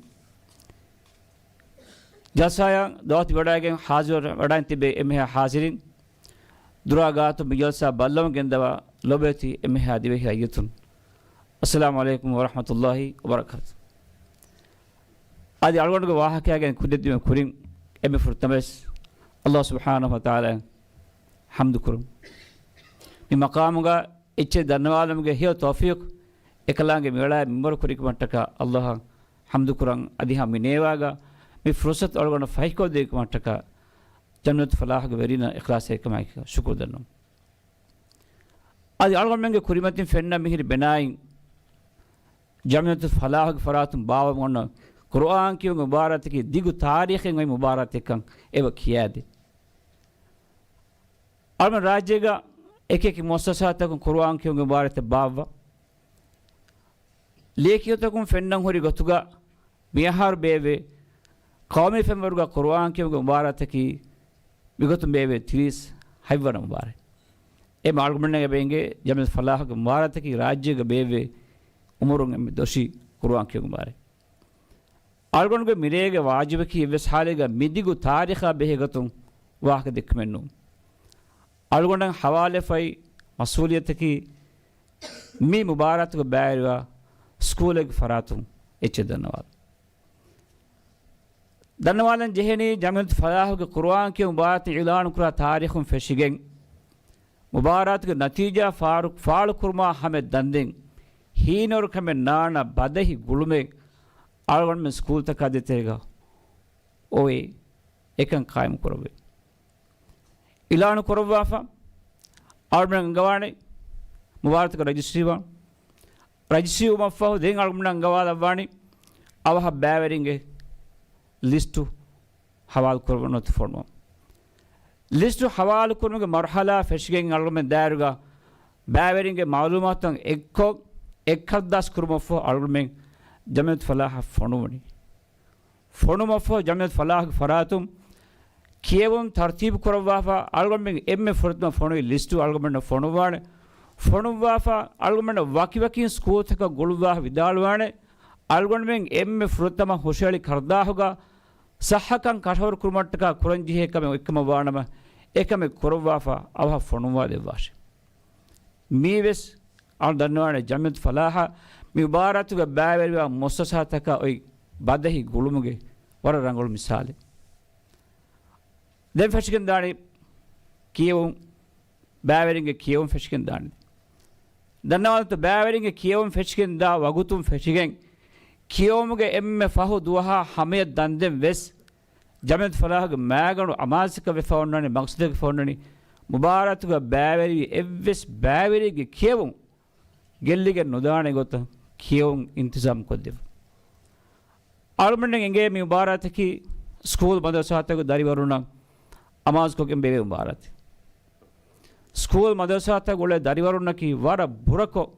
ޖަލްސާއަށް ދަޢުވަތު ވަޑައިގެން ޙާޟިރު ވަޑައިން ތިބޭ އެންމެހާ ޙާޟިރީން، ދުރާ ގާތުން މި ޖަލްސާ ބައްލަވަން ގެންދަވާ ލޮބުވެތި އެންމެހާ ދިވެހި ރައްޔިތުން، އައްސަލާމު ޢަލައިކުމް ވަރަޙްމަތުﷲި ވަބަރަކާތު. އަދި އަޅުގަނޑުގެ ވާހަކައިގެން ކުރިއަށްދިއުމަށް ކުރިން އެންމެ ފުރަތަމަވެސް ﷲ ސުބްޙާނަހޫ ވަތަޢާލާއަށް ޙަމްދު ކުރުން. މި މަޤާމުގަ އެއްޗެއް ދަންނަވާލުމުގެ ހެޔޮ ތައުފީޤު އެކަލާނގެ މިއުޅާ މިންވަރު ކުރިކަމަށްޓަކާ ﷲއަށް ޙަމްދު ކުރަން. އަދި ހަމަ މި ނޭވާގަ މި ފުރުޞަތު އަޅުގަނޑަށް ފަހިކޮށްދެވިކަމަށްޓަކާ ޖަމިއްޔަތުލް ފަލާޙުގެ ވެރިންނަށް އިޚްލާޞްތެރިކަމާއެކީ ޝުކުރު ދަންނަވަން. އަދި އަޅުގަނޑުމެންގެ ކުރިމަތިން ފެންނަ މިހިރި ބެނާއިން، ޖަމިއްޔަތުލް ފަލާޙުގެ ފަރާތުން ބާއްވަމުން އޮންނަ ޤުރުއާން ކިޔުމުގެ މުބާރާތަކީ ދިގު ތާރީޚެއް އޮތް މުބާރާތެއްކަން އެބަ ކިޔާދޭ. އަޅުގަނޑު ރާއްޖޭގަ އެކިއެކި މުއައްސަސާތަކުން ޤުރުއާން ކިޔުމުގެ މުބާރާތްތައް ބާއްވާ، ލިޔެކިޔުންތަކުން ފެންނަން ހުރި ގޮތުގަ މިއަހަރު ބޭއްވޭ ޤައުމީ ފެންވަރުގަ ޤުރުއާން ކިޔުމުގެ މުބާރާތަކީ މިގޮތުން ބޭއްވޭ ތިރީސް ހަތްވަނަ މުބާރާތް. އެ މަ އަޅުގަނޑުމެންނަށް އެބަ އެނގޭ ޖަމިއްޔަތުލް ފަލާޙުގެ މުބާރާތަކީ ރާއްޖޭގަ ބޭއްވޭ އުމުރުން އެންމެ ދޮށީ ޤުރުއާން ކިޔުމުގެ މުބާރާތް. އަޅުގަނޑުގެ މިރޭގެ ވާޖިބަކީ އެއްވެސް ޙާލެއްގަ މިދިގު ތާރީޚާ ބެހޭ ގޮތުން ވާހަކަ ދެއްކުމެއް ނޫން. އަޅުގަނޑަށް ޙަވާލުވެފައި މަސްއޫލިއްޔަތަކީ މި މުބާރާތުގަ ބައިވެރިވާ ސްކޫލެއްގެ ފަރާތުން އެއްޗެއް ދަންނަވާލުން. ދަންނަވާލަން ޖެހެނީ ޖަމިއްޔަތުލް ފަލާޙުގެ ޤުރުއާން ކިޔުމުގެ މުބާރާތު އިޢުލާނުކުރާ ތާރީޚުން ފެށިގެން، މުބާރާތުގެ ނަތީޖާ ފާޅު، ފާޅުކުރުމާ ހަމަ ދަންދެން ހީނަރުކަމެއް ނާންނަ ބަދަހި ގުޅުމެއް އަޅުގަނޑުމެން ސްކޫލްތަކާ ދޭތެރޭގަ އޮވޭ. އެކަން ޤާއިމު ކުރެވޭ. އިޢުލާނު ކުރައްވާފަ، އަޅުގަނޑުމެން އަންގަވާނެ މުބާރާތުގެ ރަޖިސްޓްރީ ވާން. ރަޖިސްޓްރީ ވުމަށްފަހު ދެން އަޅުގަނޑުމެން އަންގަވާލައްވާނީ އަވަހަށް ބައިވެރިންގެ ލިސްޓު ހަވާލު ކުރުމަށް ނުވަތަ ފޮނުވަން. ލިސްޓު ހަވާލު ކުރުމުގެ މަރުޙަލާ ފެށިގެން އަޅުގަނޑުމެން ދާއިރުގަ ބައިވެރިންގެ މަޢުލޫމާތުތައް އެއްކޮށް، އެއްކަށްދާސް ކުރުމަށްފަހު އަޅުގަނޑުމެން ޖަމިއްޔަތުލް ފަލާޙަށް ފޮނުވަނީ. ފޮނުވުމަށްފަހު ޖަމިއްޔަތުލް ފަލާޙުގެ ފަރާތުން ކިޔެވުން ތަރުތީބު ކުރައްވާފަ، އަޅުގަނޑުމެން އެންމެ ފުރަތަމަ ފޮނުވި ލިސްޓު އަޅުގަނޑުމެންނަށް ފޮނުއްވާނެ. ފޮނުއްވާފަ، އަޅުގަނޑުމެންނަށް ވަކިވަކިން ސްކޫލްތަކަށް ގުޅުއްވާފަ ވިދާޅުވާނެ. އަޅުގަނޑުމެން އެންމެ ފުރަތަމަ ހުށަހެޅި ކަރަދާހުގަ ޞައްޙަކަން ކަށަވަރު ކުރުމަށްޓަކާ ކުރަންޖެހޭ ކަމެއް އޮތްކަމަށް ވާނަމަ، އެކަމެއް ކުރައްވާފަ އަވަހަށް ފޮނުއްވާ ދެއްވާށެ. މީވެސް އަޅު ދަންނަވާނެ ޖަމިއްޔަތުލް ފަލާޙަށް މި މުބާރާތުގަ ބައިވެރިވާ މުއައްސަސާތަކާ އޮތް ބަދަހި ގުޅުމުގެ ވަރަށް ރަނގަޅު މިސާލެއް. ދެން ފެށިގެންދާނީ ކިޔެވުން، ބައިވެރިންގެ ކިޔެވުން ފެށިގެންދާނީ. ދަންނަވާލަންތޯ ބައިވެރިންގެ ކިޔެވުން ފެށިގެންދާ ވަގުތުން ފެށިގެން ކިޔެވުމުގެ އެންމެ ފަހު ދުވަހާ ހަމަޔަށް ދަންދެން ވެސް، ޖަމިއްޔަތުލް ފަލާޙުގެ މާގަނޑު އަމާޒަކަށް ވެފަ އޮންނާނެ، މަޤްޞަދަކަށް ވެފަ އޮންނާނެ، މުބާރާތުގަ ބައިވެރިވި އެއްވެސް ބައިވެރިއެއްގެ ކިޔެވުން ގެއްލިގެން ނުދާނެ ގޮތަށް ކިޔެވުން އިންތިޒާމް ކޮށްދެއްވުން. އަޅުގަނޑުމެން އެނގޭ މި މުބާރާތަކީ ސްކޫލް މަދަރުސާތަކުގެ ދަރިވަރުންނަށް އަމާޒުކޮށްގެން ބޭއްވި މުބާރާތެއް. ސްކޫލް މަދަރުސާތަކުގަ އުޅޭ ދަރިވަރުންނަކީ ވަރަށް ބުރަކޮށް،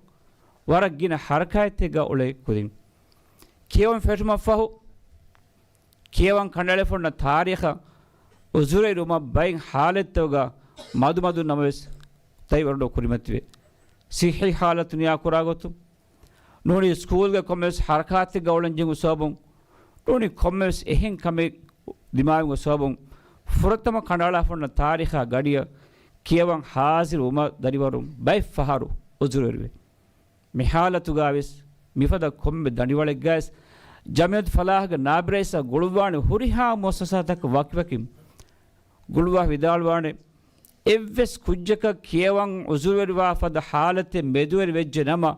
ވަރަށް ގިނަ ހަރަކާތްތަކެއްގަ އުޅޭ ކުދިން. ކިޔެވުން ފެށުމަށްފަހު، ކިޔަވަން ކަނޑައަޅާފަ އޮންނަ ތާރީޚަށް އުޒުރުވެރިވުމަށް ބައެއް ހާލަތްތަކުގަ މަދުމަދުން ނަމަވެސް ދަރިވަރުންނަށް ކުރިމަތިވޭ. ޞިއްޙީ ހާލަތު ނިޔާކުރާ ގޮތުން، ނޫނީ ސްކޫލްގެ ކޮންމެވެސް ހަރަކާތެއްގަ އުޅެން ޖެހުމުގެ ސަބަބުން، ނޫނީ ކޮންމެވެސް އެހެން ކަމެއް ދިމާވުމުގެ ސަބަބުން، ފުރަތަމަ ކަނޑައަޅާފަ އޮންނަ ތާރީޚާ ގަޑިއަށް ކިޔަވަން ހާޒިރުވުމަށް ދަރިވަރުން ބައެއް ފަހަރު އުޒުރުވެރިވޭ. މި ހާލަތުގަވެސް މިފަދަ ކޮންމެ ދަނޑިވަޅެއްގަވެސް ޖަމިއްޔަތުލް ފަލާޙުގެ ނާއިބު ރައީސާ ގުޅުއްވާނެ ހުރިހާ މުއައްސަސާތަކަށް ވަކިވަކިން ގުޅުއްވާ ވިދާޅުވާނެ، އެއްވެސް ކުއްޖަކަށް ކިޔަވަން އުޒުރުވެރިވާ ފަދަ ހާލަތެއް މެދުވެރި ވެއްޖެ ނަމަ،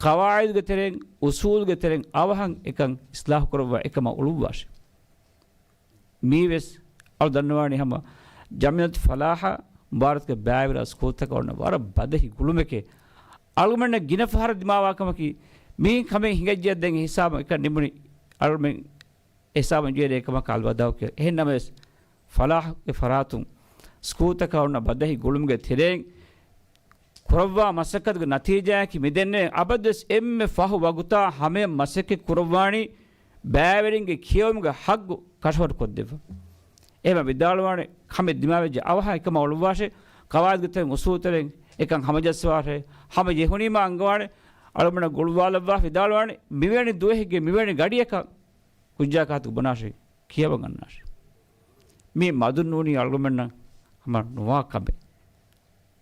ޤަވާޢިދުގެ ތެރެއިން، އުޞޫލުގެ ތެރެއިން އަވަހަށް އެކަން އިޞްލާޙު ކުރައްވާ އެކަމަށް އުޅުއްވާށި. މީވެސް އަޅު ދަންނަވާނީ ހަމަ ޖަމިއްޔަތުލް ފަލާޙަށް މުބާރާތުގަ ބައިވެރިވާ ސްކޫލްތަކަށް އޮންނަ ވަރަށް ބަދަހި ގުޅުމެކޭ. އަޅުގަނޑަށް ގިނަ ފަހަރަށް ދިމާވާ ކަމަކީ، މި ކަމެއް ހިނގައްޖެއްޔާ ދެން ހިސާބަށް އެކަން ނިމުނީ އަޅުމެން ހިސާބަށް ޖެހޭ ކަމަކަށް އަލްވަދާޢު ކިޔަން. އެހެން ނަމަވެސް، ފަލާޙުގެ ފަރާތުން ސްކޫލްތަކަށް އޮންނަ ބަދަހި ގުޅުމުގެ ތެރެއިން ކުރައްވާ މަސައްކަތުގެ ނަތީޖާއަކީ މިދެންނެވި އަބަދުވެސް އެންމެ ފަހު ވަގުތާ ހަމަޔަށް މަސައްކަތް ކުރައްވާނީ ބައިވެރިންގެ ކިޔެވުމުގެ ޙައްޤު ކަށަވަރު ކޮށްދެއްވަން. އެހެން ވިދާޅުވާނެ ކަމެއް ދިމާވެއްޖެ އަވަހަށް އެކަމަށް އުޅުއްވާށޭ، ޤަވާޢިދުގެ ތެރެއިން އުޞޫލު ތެރެއިން އެކަން ހަމަޖައްސަވާށޭ، ހަމަޖެހުނީމާ އަންގަވާނެ. އަޅުމެންނަށް ގުޅުއްވާލައްވާ ވިދާޅުވާނެ މިވެނި ދުވަހެއްގެ މިވެނި ގަޑިއަކަށް ކުއްޖާ ކާތަކު ބުނާށޭ، ކިޔަވަން އަންނާށޭ. މީ މަދުން ނޫނީ އަޅުގަނޑުމެންނަށް ހަމަ ނުވާ ކަމެއް.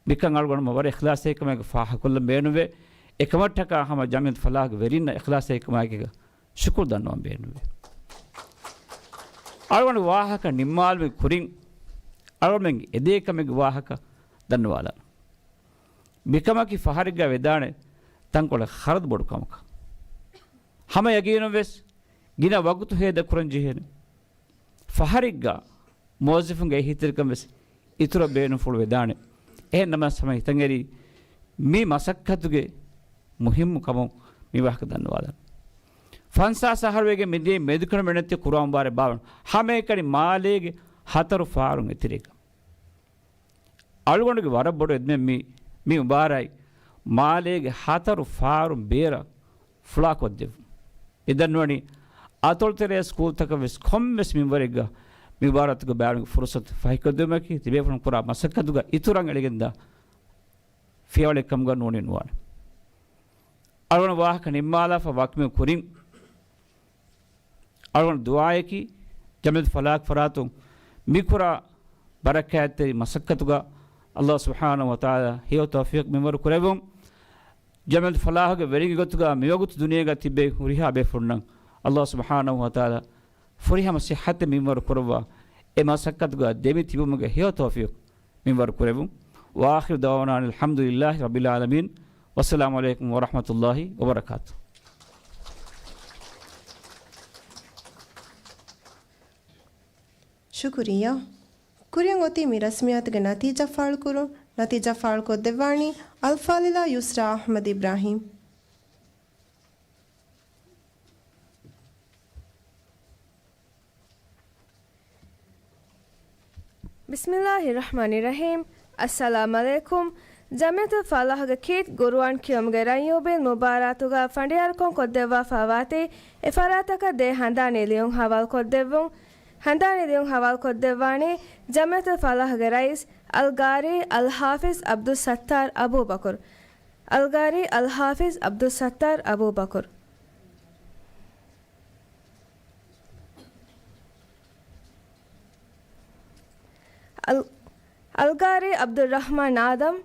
މިކަން އަޅުގަނޑު ވަރަށް އިޚްލާޞްތެރިކަމާއެކު ފާހަގަކޮށްލަން ބޭނުންވޭ. އެކަމަށްޓަކާ ހަމަ ޖަމިއްޔަތުލް ފަލާޙުގެ ވެރިންނަށް އިޚްލާޞްތެރިކަމާއެކީގަ ޝުކުރު ދަންނަވަން ބޭނުންވޭ. އަޅުގަނޑު ވާހަކަ ނިންމާލުމުގެ ކުރިން، އަޅުގަނޑުމެންގެ އެދޭ ކަމެއްގެ ވާހަކަ ދަންނަވާލާނަން. މިކަމަކީ ފަހަރެއްގަ ވެދާނެ ތަންކޮޅެއް ޚަރަދު ބޮޑު ކަމަކަށް. ހަމަ ޔަގީނުން ވެސް ގިނަ ވަގުތު ހޭދަ ކުރަން ޖެހޭނެ. ފަހަރެއްގަ މުވައްޒަފުންގެ އެހީތެރިކަން ވެސް އިތުރަށް ބޭނުންފުޅު ވެދާނެ. އެހެން ނަމަވެސް ހަމަ ހިތަށް އެރީ މި މަސައްކަތުގެ މުހިއްމު ކަމުން މި ވާހަކަ ދަންނަވާލަން. ފަންސާސް އަހަރު ވެގެން މިދިޔައީ މެދުކަނޑު މެނެއްތި ޤުރުއާން ބާރެއް ބާވަން ހަމައެކަނި މާލޭގެ ހަތަރު ފާރުން އެތެރޭގަ. އަޅުގަނޑުގެ ވަރަށް ބޮޑު އެދުމެއް މި، މި މުބާރާތް މާލޭގެ ހަތަރު ފާރުން ބޭރަށް ފުޅާކޮށްދެއްވުން. މި ދަންނަވަނީ އަތޮޅުތެރޭ ސްކޫލްތަކަށް ވެސް ކޮންމެސް މިންވަރެއްގަ މި މުބާރާތުގަ ބައިވެރިވުމުގެ ފުރުޞަތު ފަހިކޮށްދެއްވުމަކީ، ތިބޭފުޅުން ކުރާ މަސައްކަތުގަ އިތުރަށް އެޅިގެންދާ ފިޔަވަޅެއް ކަމުގަ ނޫނީ ނުވާނެ. އަޅުގަނޑު ވާހަކަ ނިންމާލާފަ ވަކިވުމުގެ ކުރިން، އަޅުގަނޑު ދުޢާއަކީ، ޖަމިއްޔަތުލް ފަލާޙްގެ ފަރާތުން މިކުރާ ބަރަކާތްތެރި މަސައްކަތުގަ ﷲ ސުބްޙާނަހޫ ވަތަޢާލާ ހެޔޮ ތައުފީޤު މިންވަރު ކުރެއްވުން. ޖަމިއްޔަތުލް ފަލާޙްގެ ވެރިންގެ ގޮތުގަ މިވަގުތު ދުނިޔޭގަ ތިއްބެވި ހުރިހާ ބޭފުޅުންނަށް ﷲ ސުބްޙާނަހޫ ވަތަޢާލާ ފުރިހަމަ ޞިއްޙަތެއް މިންވަރު ކުރައްވާ، އެ މަސައްކަތުގަ ދެމި ތިބުމުގެ ހެޔޮ ތައުފީޤު މިންވަރު ކުރެއްވުން. وآخر دعوانا أن الحمد لله رب العالمين. والسلام عليكم ورحمة الله وبركاته. ޝުކުރިއްޔާ. ކުރިން އޮތީ މި ރަސްމިއްޔާތުގެ ނަތީޖާ ފާޅުކުރުން. ނަތީޖާ ފާޅުކޮށްދެއްވާނީ އަލްފާޟިލާ ޔުސްރާ އަޙްމަދު އިބްރާހީމް. ބިސްމިއްލާހި ރަޙްމާނި ރަޙީމް. އައްސަލާމް ޢަލައިކުމް. ޖަމިއްޔަތުލް ފަލާޙްގެ ކީޓް ގުރުއާން ކިޔުމުގެ ރަންޔޫބިން މުބާރާތުގަ ފަނޑިޔާރުކަން ކޮށްދެއްވާފައިވާތީ، އެ ފަރާތަކަށް ދޭ ހަނދާނީ ލިޔުން ހަވާލުކޮށްދެއްވުން. ހަނދާނީ ލިޔުން ހަވާލުކޮށްދެއްވާނީ ޖަމިއްޔަތުލް ފަލާޙްގެ ރައީސް އަލްގާރީ އަލްޙާފިޒް ޢަބްދުއްސައްތާރު އަބޫބަކުރު. އަލްގާރީ އަލްޙާފިޒް ޢަބްދުއްސައްތާރު އަބޫބަކުރު. އަލް-، އަލްގާރީ ޢަބްދުއްރަޙްމާން އާދަމް.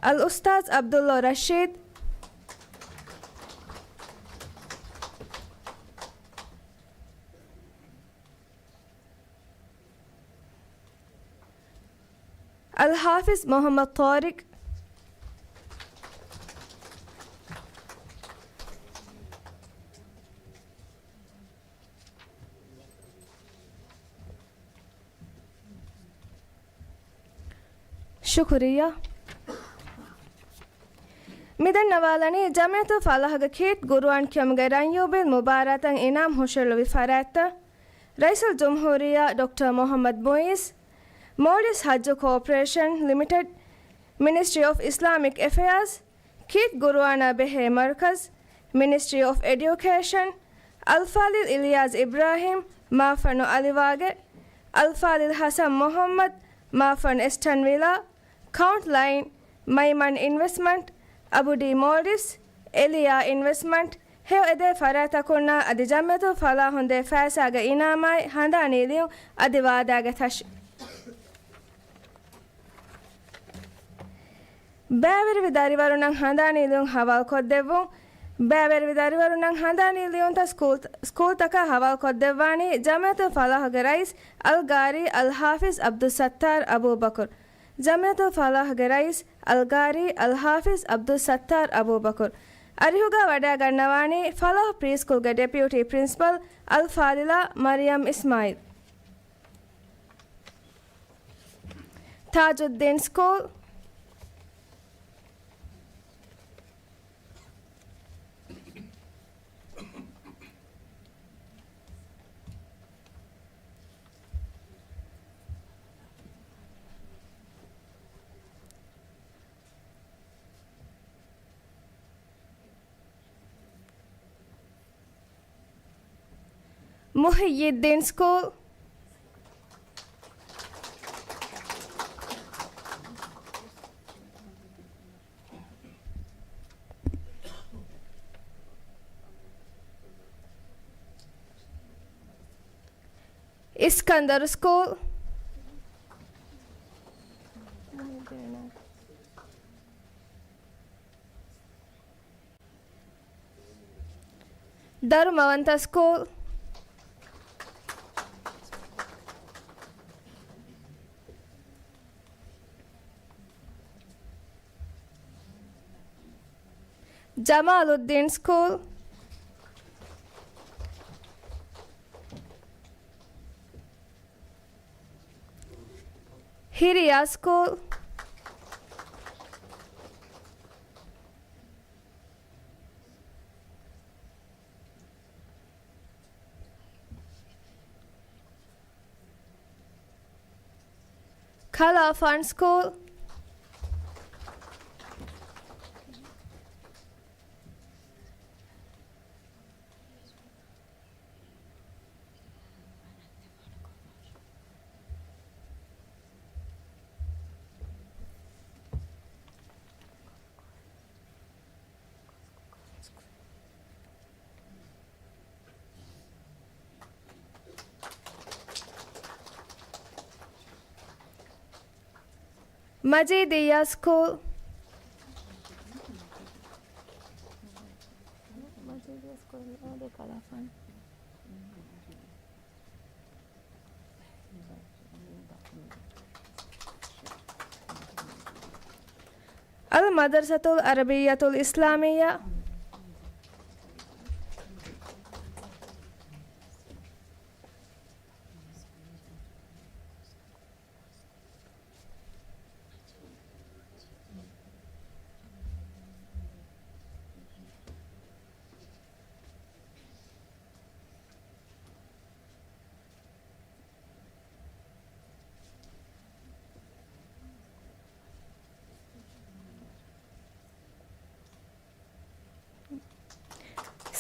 އަލްއުސްތާޛް ޢަބްދުﷲ ރަޝީދު. އަލްޙާފިޒް މުޙައްމަދު ޠާރިޤް. ޝުކުރިއްޔާ. މިދަންނަވާލަނީ ޖަމިއްޔަތުލް ފަލާޙުގެ ކީޓް ގުރުއާން ކިޔުމުގެ ރަންޔޫބިލް މުބާރާތަށް އިނާމް ހުށައެޅުއްވި ފަރާތްތައް. ރައީސުލްޖުމްހޫރިއްޔާ ޑޮކްޓަރ މުޙައްމަދު މުޢިއްޒު، މޯލްޑިވްސް ޙައްޖު ކޯޕަރޭޝަން ލިމިޓެޑް، މިނިސްޓްރީ އޮފް އިސްލާމިކް އެފެއާޒް، ކީޓް ގުރުއާނާ ބެހޭ މަރުކަޒް، މިނިސްޓްރީ އޮފް އެޑިއުކޭޝަން، އަލްފާޟިލް އިލްޔާސް އިބްރާހީމް، މާފަންނު އަލިވާގެ، އަލްފާޟިލް ޙަސަން މުޙައްމަދު، މާފަންނު އެސްޓަން ވިލާ، ކައުންޓް ލައިން، މައިމަން އިންވެސްޓްމަންޓް، އަބުޑީ މޯލްޑިވްސް، އެލިޔާ އިންވެސްޓްމަންޓް، ހެޔޮ އެދޭ ފަރާތްތަކުންނާ އަދި ޖަމިއްޔަތުލް ފަލާޙުން ދޭ ފައިސާގެ އިނާމާއި ހަނދާނީ ލިޔުން އަދި ވާދާގެ ތަށި. ބައިވެރިވި ދަރިވަރުންނަށް ހަނދާނީ ލިޔުން ހަވާލުކޮށްދެއްވުން. ބައިވެރިވި ދަރިވަރުންނަށް ހަނދާނީ ލިޔުންތައް ސްކޫލް، ސްކޫލްތަކަށް ހަވާލުކޮށްދެއްވާނީ ޖަމިއްޔަތުލް ފަލާޙުގެ ރައީސް އަލްގާރީ އަލްޙާފިޒް ޢަބްދުއްސައްތާރު އަބޫބަކުރު. ޖަމިއްޔަތުލް ފަލާޙުގެ ރައީސް އަލްގާރީ އަލްޙާފިޒް ޢަބްދުއްސައްތާރު އަބޫބަކުރު. އަރިހުގަ ވަޑައިގަންނަވާނީ ފަލާޙު ޕްރީސްކޫލްގެ ޑެޕިއުޓީ ޕްރިންސިޕަލް އަލްފާޟިލާ މަރިޔަމް އިސްމާޢީލް. ތާޖުއްދީން ސްކޫލް. މުޙިއްޔިއްދީން ސްކޫލް. އިސްކަންދަރު ސްކޫލް. ދަރުމަވަންތަ ސްކޫލް. ޖަމާލުއްދީން ސްކޫލް. ހިރިޔާ ސްކޫލް. ކަލާފާން ސްކޫލް. މަޖީދިއްޔާ ސްކޫލް. މަޖީދިއްޔާ ސްކޫލް ކަލާފާން. އަލް މަދްރަސަތުލް ޢަރަބިއްޔަތުލް އިސްލާމިއްޔާ.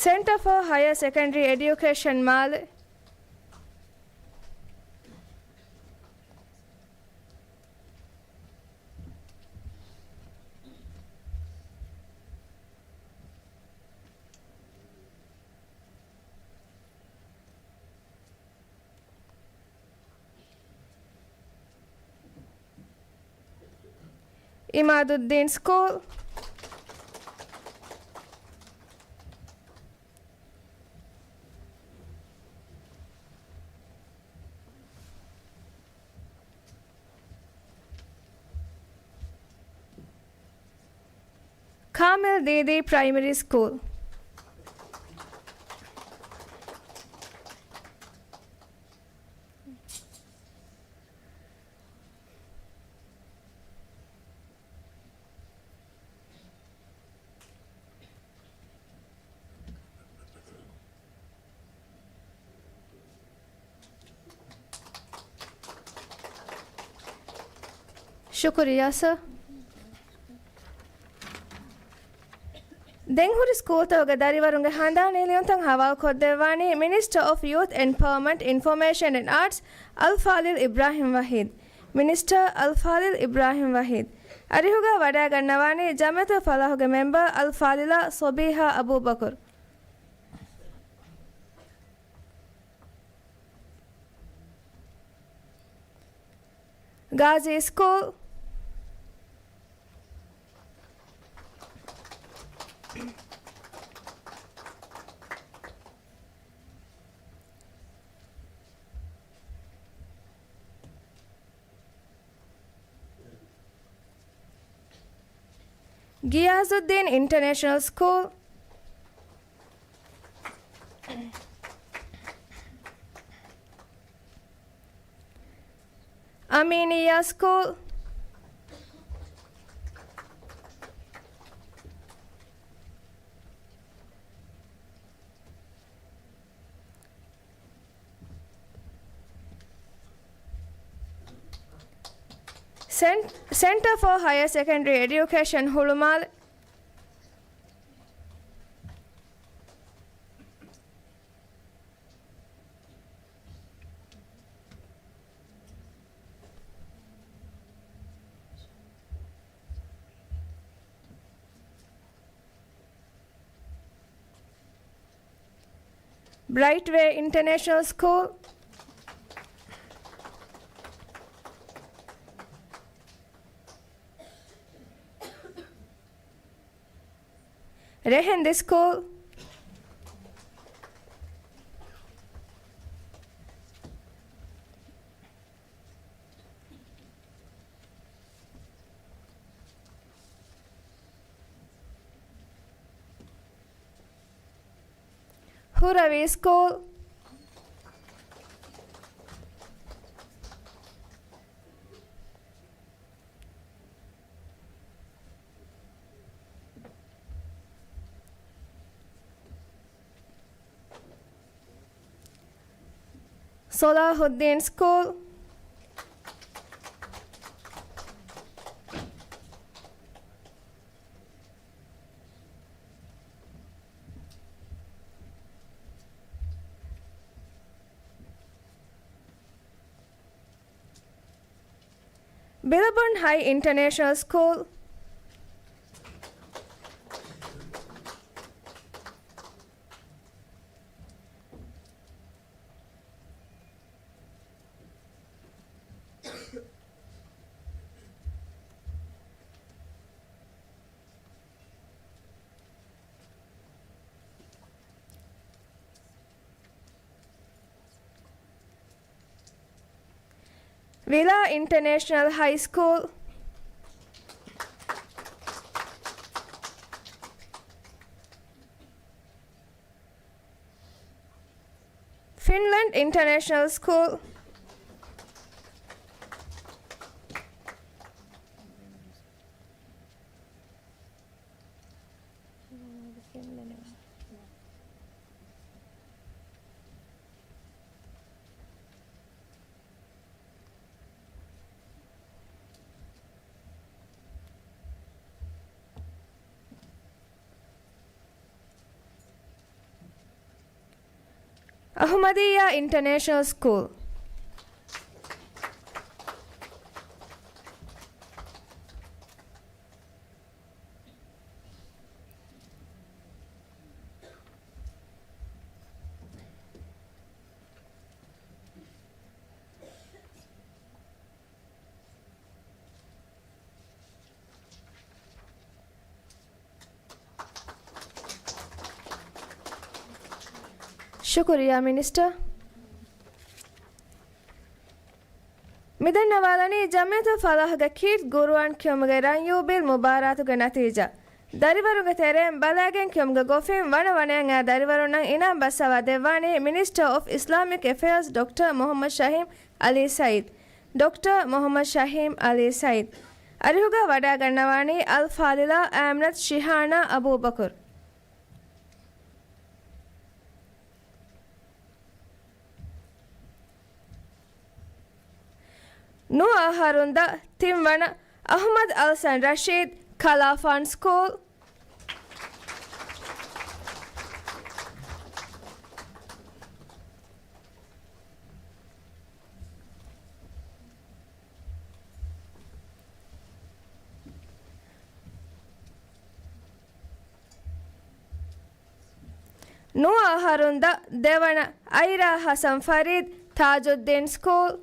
ސެންޓަރ ފޯ ހަޔަރ ސެކަންޑަރީ އެޑިއުކޭޝަން މާލެ. އިމާދުއްދީން ސްކޫލް. ދީދީ ޕްރައިމަރީ ސްކޫލް. ޝުކުރިއްޔާ ސަރ. ދެން ހުރި ސްކޫލްތަކުގެ ދަރިވަރުންގެ ހަނދާން ނިލިޔުންތައް ހަވާލު ކޮށްދެއްވާނީ މިނިސްޓަރ އޮފް ޔޫތް އެމްޕަވަރމަންޓް، އިންފޮމޭޝަން އެންޑް އާޓްސް އަލްފާޟިލް އިބްރާހިމް ވަހީދް. މިނިސްޓަރ އަލްފާޟިލް އިބްރާހިމް ވަހީދް. އަރިހުގަ ވަޑައިގަންނަވާނީ ޖަމްއިއްޔަތުލް ފަލާޙުގެ މެމްބަރ އަލްފާޟިލާ ޞަބީޙާ އަބޫބަކުރު. ގާޒީ ސްކޫލް. ޣިޔާޒުއްދީން އިންޓަރނޭޝަނަލް ސްކޫލް. އަމީނިއްޔާ ސްކޫލް. ސެން-، ސެންޓަރ ފޯ ހަޔަރ ސެކަންޑަރީ އެޑިއުކޭޝަން ހުޅުމާލެ. ބްރައިޓްވޭ އިންޓަރނޭޝަނަލް ސްކޫލް. ރެހެންދި ސްކޫލް. ހުރަވީ ސްކޫލް. ޞަލާޙުއްދީން ސްކޫލް. ބިލްބޯން ހައި އިންޓަރނޭޝަނަލް ސްކޫލް. ވިލާ އިންޓަރނޭޝަނަލް ހައި ސްކޫލް. ފިންލަންޑް އިންޓަރނޭޝަނަލް ސްކޫލް. އަޙްމަދިއްޔާ އިންޓަރނޭޝަނަލް ސްކޫލް. ޝުކުރިއްޔާ މިނިސްޓަރ. މިދަންނަވާލަނީ ޖަމްއިއްޔަތުލް ފަލާޙުގެ ކީޓް ގުރުއާން ކިޔުމުގެ ރަންޔޫ ބިލް މުބާރާތުގެ ނަތީޖާ. ދަރިވަރުންގެ ތެރެއިން ބަލައިގެން ކިޔުމުގެ ގޮފިން ވަނަ ވަނައިން އައި ދަރިވަރުންނަށް އިނާމް ބަސްއަވާ ދެއްވާނީ މިނިސްޓަރ އޮފް އިސްލާމިކް އެފެއާޒް ޑޮކްޓަރ މުހައްމަދު ޝަހީމް އަލީ ސައީދު. ޑޮކްޓަރ މުހައްމަދު ޝަހީމް އަލީ ސައީދު. އަރިހުގަ ވަޑައިގަންނަވާނީ އަލް ފާޟިލާ އާމިނަތު ޝިހާނާ އަބޫބަކުރު. ނުވަ އަހަރުން ދަށް ތިންވަނަ އަޙްމަދު އަލްސަން ރަޝީދު، ކަލާފާން ސްކޫލް. ނުވަ އަހަރުން ދަށް ދެވަނަ އައިރާ ޙަސަން ފަރީދު، ތާޖުއްދީން ސްކޫލް.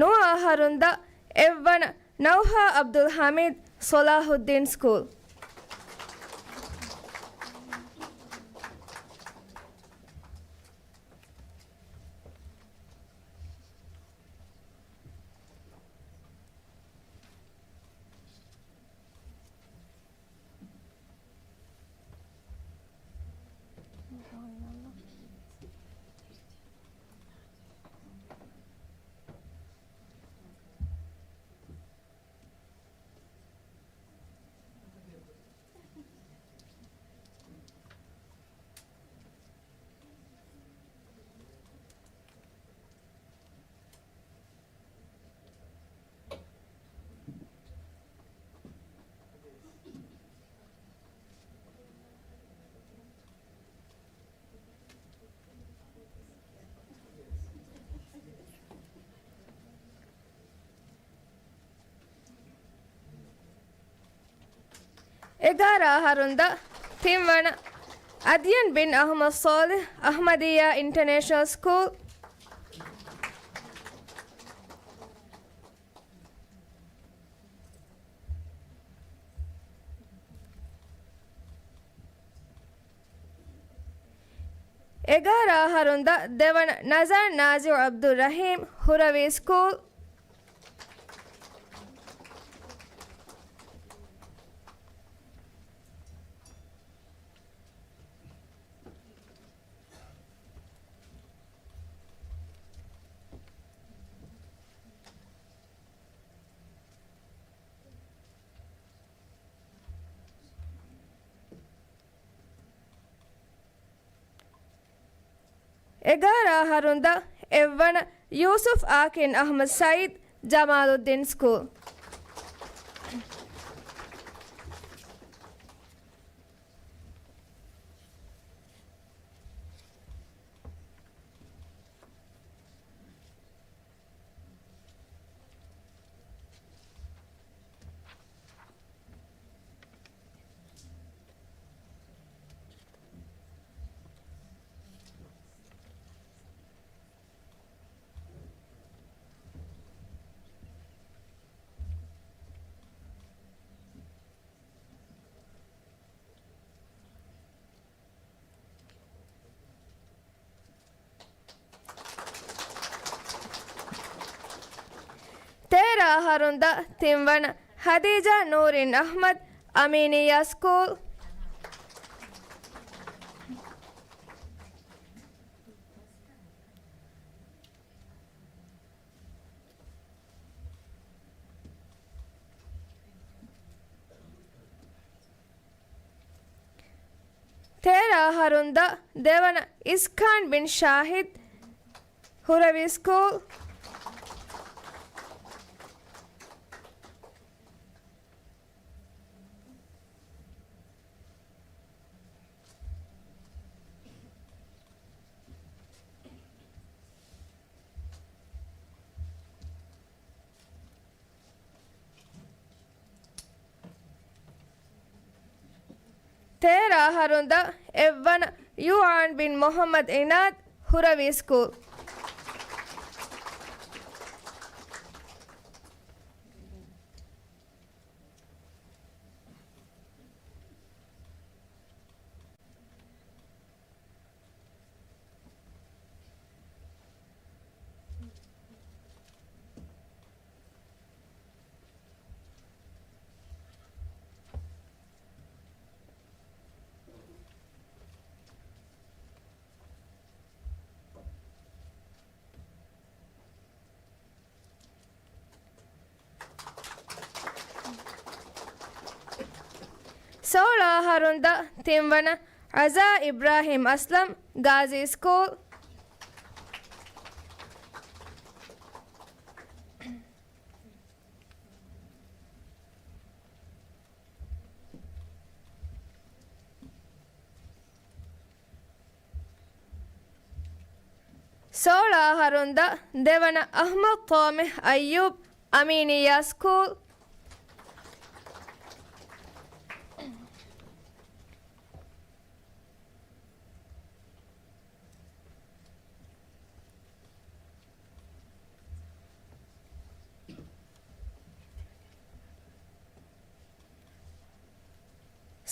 ނުވަ އަހަރުން ދަށް އެއްވަނަ ނައުހާ އަބްދުލް ޙަމީދު، ޞަލާޙުއްދީން ސްކޫލް. އެގާރަ އަހަރުން ދަށް ތިންވަނަ އަދްޔަން ބިން އަޙްމަދު ޞާލިޙް، އަޙްމަދިއްޔާ އިންޓަރނޭޝަނަލް ސްކޫލް. އެގާރަ އަހަރުން ދަށް ދެވަނަ ނަޒާން ނާޒިރު ޢަބްދުއްރަޙީމް، ހުރަވީ ސްކޫލް. އެގާރަ އަހަރުން ދަށް އެއްވަނަ ޔޫސުފް އާކިން އަޙްމަދު ސައީދު، ޖަމާލުއްދީން ސްކޫލް. ތޭރަ އަހަރުން ދަށް ތިންވަނަ ހަދީޖާ ނޫރީން އަޙްމަދު، އަމީނިއްޔާ ސްކޫލް. ތޭރަ އަހަރުން ދަށް ދެވަނަ އިސްކާން ބިން ޝާހިދު، ހުރަވީ ސްކޫލް. ތޭރަ އަހަރުން ދަށް އެއްވަނަ ޔޫއާން ބިން މުޙައްމަދު އިނާދު، ހުރަވީ ސްކޫލް. ސޯޅަ އަހަރުން ދަށް ތިންވަނަ އަޒާ އިބްރާހިމް އަސްލަމް، ގާޒީ ސްކޫލް. ސޯޅަ އަހަރުން ދަށް ދެވަނަ އަޙްމަދު ޠާމިޙް އައްޔޫބް، އަމީނިއްޔާ ސްކޫލް.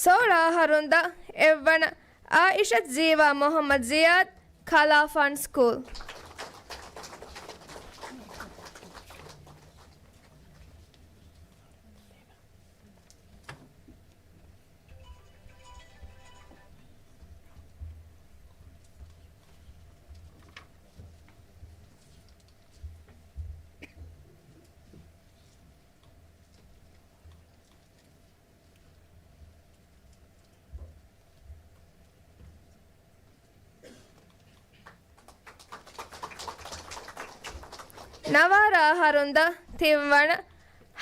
ސޯޅަ އަހަރުން ދަށް އެއްވަނަ އާއިޝަތު ޒީވާ މުޙައްމަދު ޒިޔާދް، ކަލާފާން ސްކޫލް. ނަވާރަ އަހަރުން ދަށް ތިންވަނަ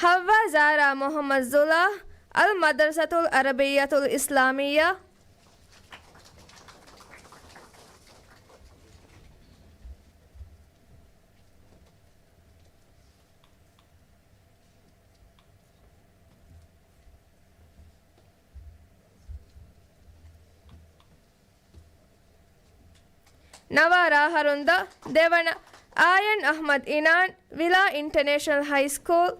ޙައްވާ ޒާރާ މުޙައްމަދު ޒުލާހް، އަލްމަދްރަސަތުލް ޢަރަބިއްޔަތުލް އިސްލާމިއްޔާ. ނަވާރަ އަހަރުން ދަށް ދެވަނަ އާޔަން އަޙްމަދު އިނާން، ވިލާ އިންޓަރނޭޝަނަލް ހައި ސްކޫލް.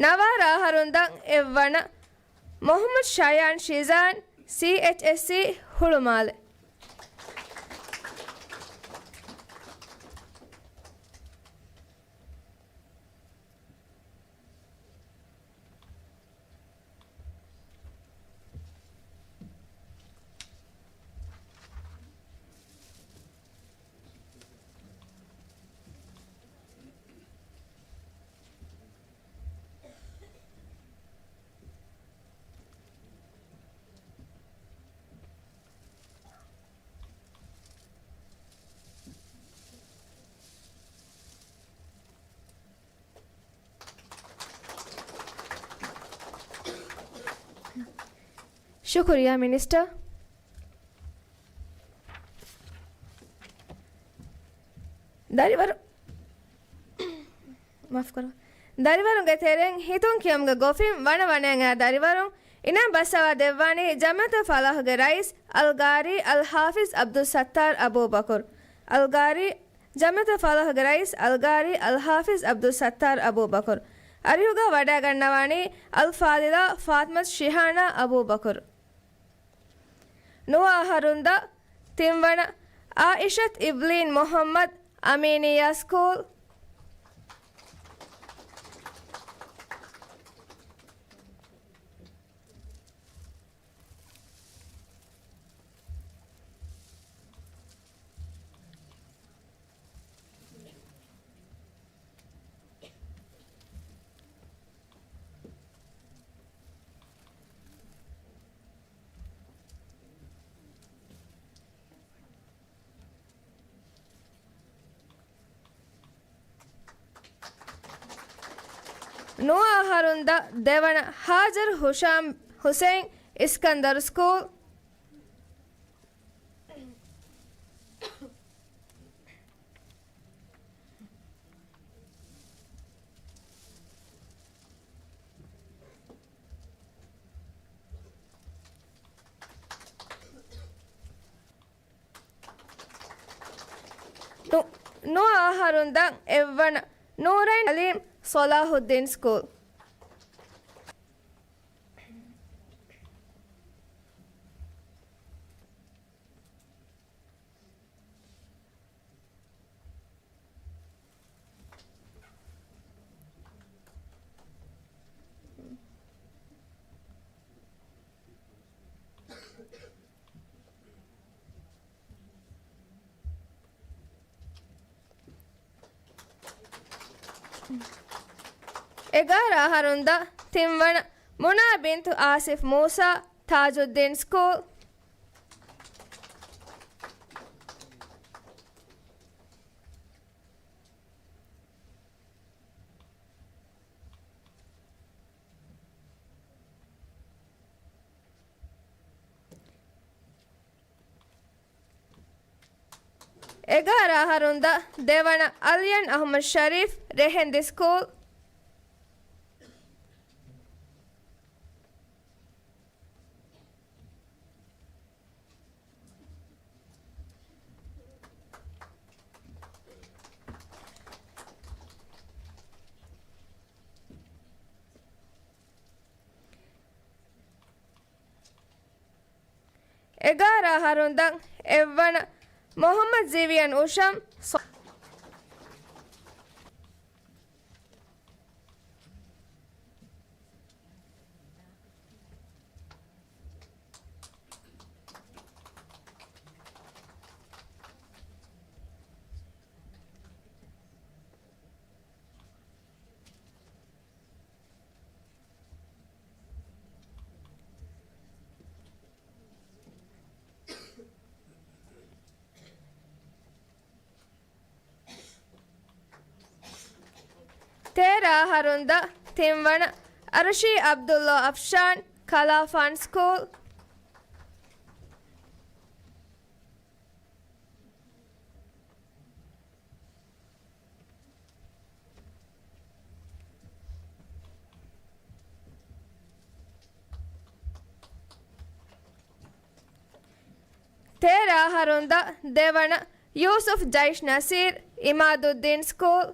ނަވާރަ އަހަރުން ދަށް އެއްވަނަ މުޙައްމަދު ޝަޔާން ޝިޒާން، ސީއެޗްއެސްސީ ހުޅުމާލެ. ޝުކުރިއްޔާ މިނިސްޓަރ. ދަރިވަރު، މާފުކުރައްވާ. ދަރިވަރުންގެ ތެރެއިން ހިތުން ކިޔަމުގެ ގޮފިން ވަނަ ވަނައިން އައި ދަރިވަރުން އިނާމް ބައްސަވާ ދެއްވާނީ ޖަމިއްޔަތުލް ފަލާޙުގެ ރައީސް އަލްގާރީ އަލްޙާފިޒް ޢަބްދުއްސައްތާރު އަބޫބަކުރު. އަލްގާރީ، ޖަމިއްޔަތުލް ފަލާޙުގެ ރައީސް އަލްގާރީ އަލްޙާފިޒް ޢަބްދުއްސައްތާރު އަބޫބަކުރު. އަރިހުގަ ވަޑައިގަންނަވާނީ އަލްފާޟިލާ ފާތިމަތު ޝިހާނާ އަބޫބަކުރު. ނުވަ އަހަރުން ދަށް ތިންވަނަ އާއިޝަތު އިބްލީން މުޙައްމަދު، އަމީނިއްޔާ ސްކޫލް. ނުވަ އަހަރުން ދަށް ދެވަނަ ހާޖަރު ހުޝާމް ހުސެއިން، އިސްކަންދަރު ސްކޫލް. ނު-، ނުވަ އަހަރުން ދަށް އެއްވަނަ ނޫރައިން އަލީމް، ޞަލާޙުއްދީން ސްކޫލް. އެގާރަ އަހަރުން ދަށް ތިންވަނަ މުނާ ބިންތު އާސިފް މޫސާ، ތާޖުއްދީން ސްކޫލް. އެގާރަ އަހަރުން ދަށް ދެވަނަ އަލްޔަން އަޙްމަދު ޝަރީފް، ރެހެންދި ސްކޫލް. އެގާރަ އަހަރުން ދަށް އެއްވަނަ މުޙައްމަދު ޒިވިޔަން އުޝަމް، ސޮ-، ތޭރަ އަހަރުން ދަށް ތިންވަނަ އަރުޝީ ޢަބްދުﷲ އަފްޝާން، ކަލާފާން ސްކޫލް. ތޭރަ އަހަރުން ދަށް ދެވަނަ ޔޫސުފް ޖައިޝް ނަސީރް، އިމާދުއްދީން ސްކޫލް.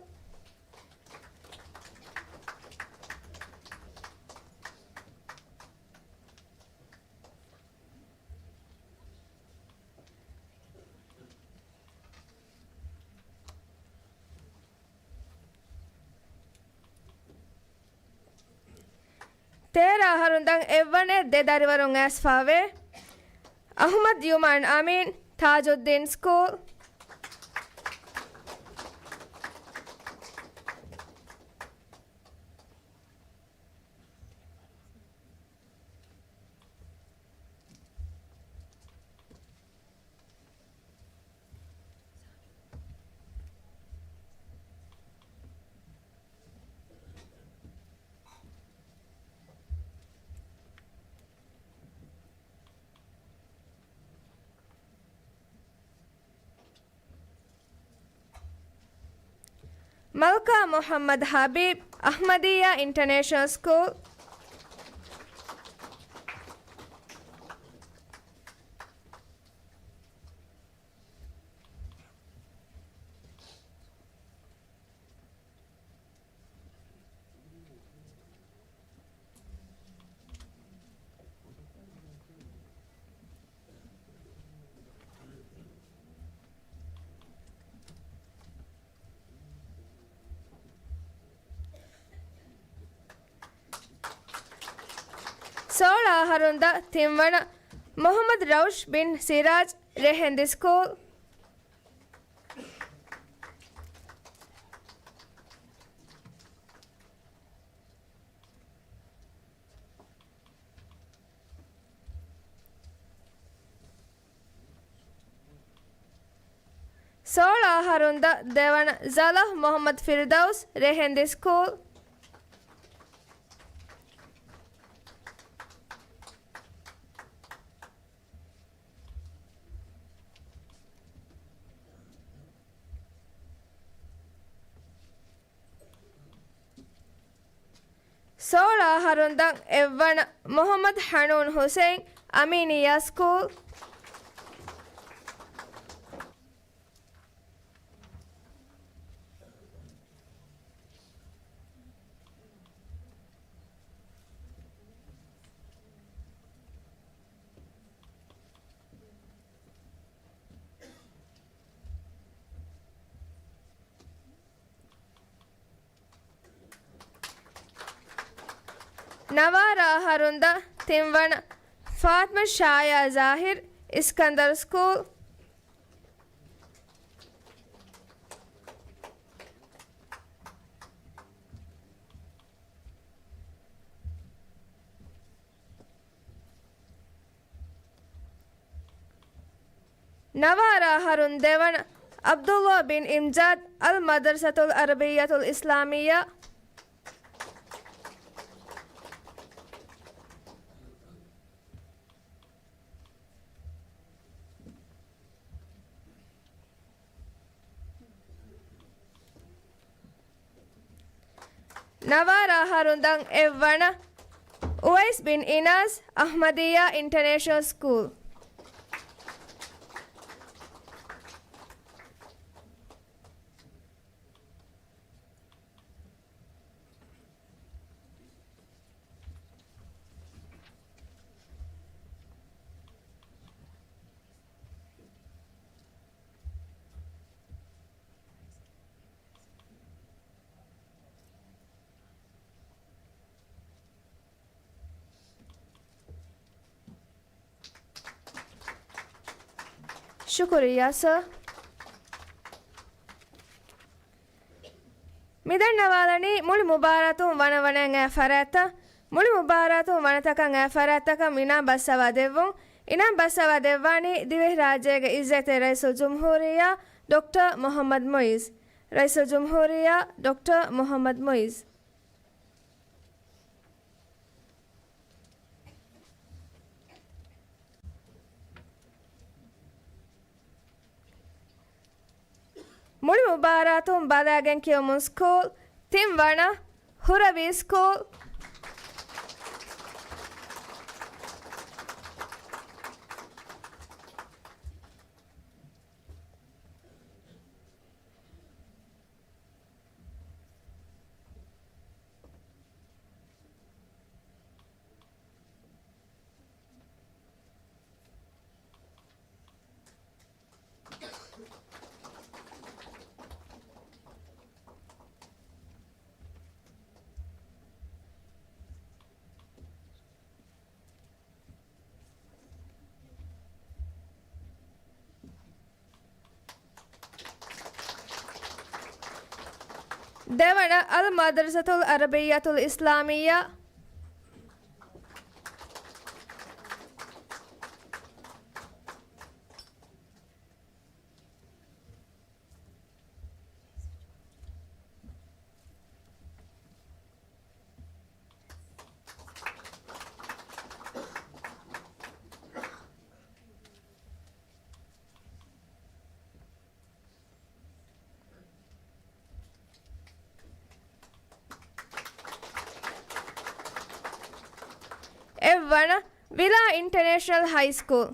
ތޭރަ އަހަރުން ދަށް އެއްވަނަ ދެ ދަރިވަރުން އައިސްފަވޭ. އަޙްމަދު ޔުމާން އަމީން، ތާޖުއްދީން ސްކޫލް. މަލްކާ މުޙައްމަދު ޙަބީބް، އަޙްމަދިއްޔާ އިންޓަރނޭޝަނަލް ސްކޫލް. ސޯޅަ އަހަރުން ދަށް ތިންވަނަ މުޙައްމަދު ރައުޝް ބިން ސިރާޖް، ރެހެންދި ސްކޫލް. ސޯޅަ އަހަރުން ދަށް ދެވަނަ ޒަލަހް މުޙައްމަދު ފިރުދައުސް، ރެހެންދި ސްކޫލް. ސޯޅަ އަހަރުން ދަށް އެއްވަނަ މުޙައްމަދު ޙަނޫން ޙުސައިން، އަމީނިއްޔާ ސްކޫލް. ނަވާރަ އަހަރުން ދަށް ތިންވަނަ ފާތްމަ ޝާޔާ ޒާހިރް، އިސްކަންދަރު ސްކޫލް. ނަވާރަ އަހަރުން ދެވަނަ، ޢަބްދުﷲ ބިން އިމްޖާދް، އަލް މަދްރަސަތުލް ޢަރަބިއްޔަތުލް އިސްލާމިއްޔާ. ނަވާރަ އަހަރުން ދަށް އެއްވަނަ، އުވައިސް ބިން އިނާސް، އަޙްމަދިއްޔާ އިންޓަރނޭޝަނަލް ސްކޫލް. ޝުކުރިއްޔާ ސާ. މިދަންނަވާލަނީ މުޅި މުބާރާތުން ވަނަ ވަނައިން އައި ފަރާތްތައް. މުޅި މުބާރާތުން ވަނަތަކަށް އައި ފަރާތްތަކަށް އިނާމް ބައްސަވާ ދެއްވުން. އިނާމް ބައްސަވާ ދެއްވާނީ ދިވެހިރާއްޖޭގެ އިއްޒަތްތެރި ރައީސުލްޖުމްހޫރިއްޔާ ޑޮކްޓަރ މުޙައްމަދު މުޢިއްޒު. ރައީސުލްޖުމްހޫރިއްޔާ ޑޮކްޓަރ މުޙައްމަދު މުޢިއްޒު. މުޅި މުބާރާތުން ބަލައިގެން ކިޔަމުން ސްކޫލް، ތިން ވަނަ، ހުރަވީ ސްކޫލް. ދެވަނަ، އަލް މަދްރަސަތުލް ޢަރަބިއްޔަތުލް އިސްލާމިއްޔާ. އެއްވަނަ، ވިލާ އިންޓަރނޭޝަނަލް ހައި ސްކޫލް.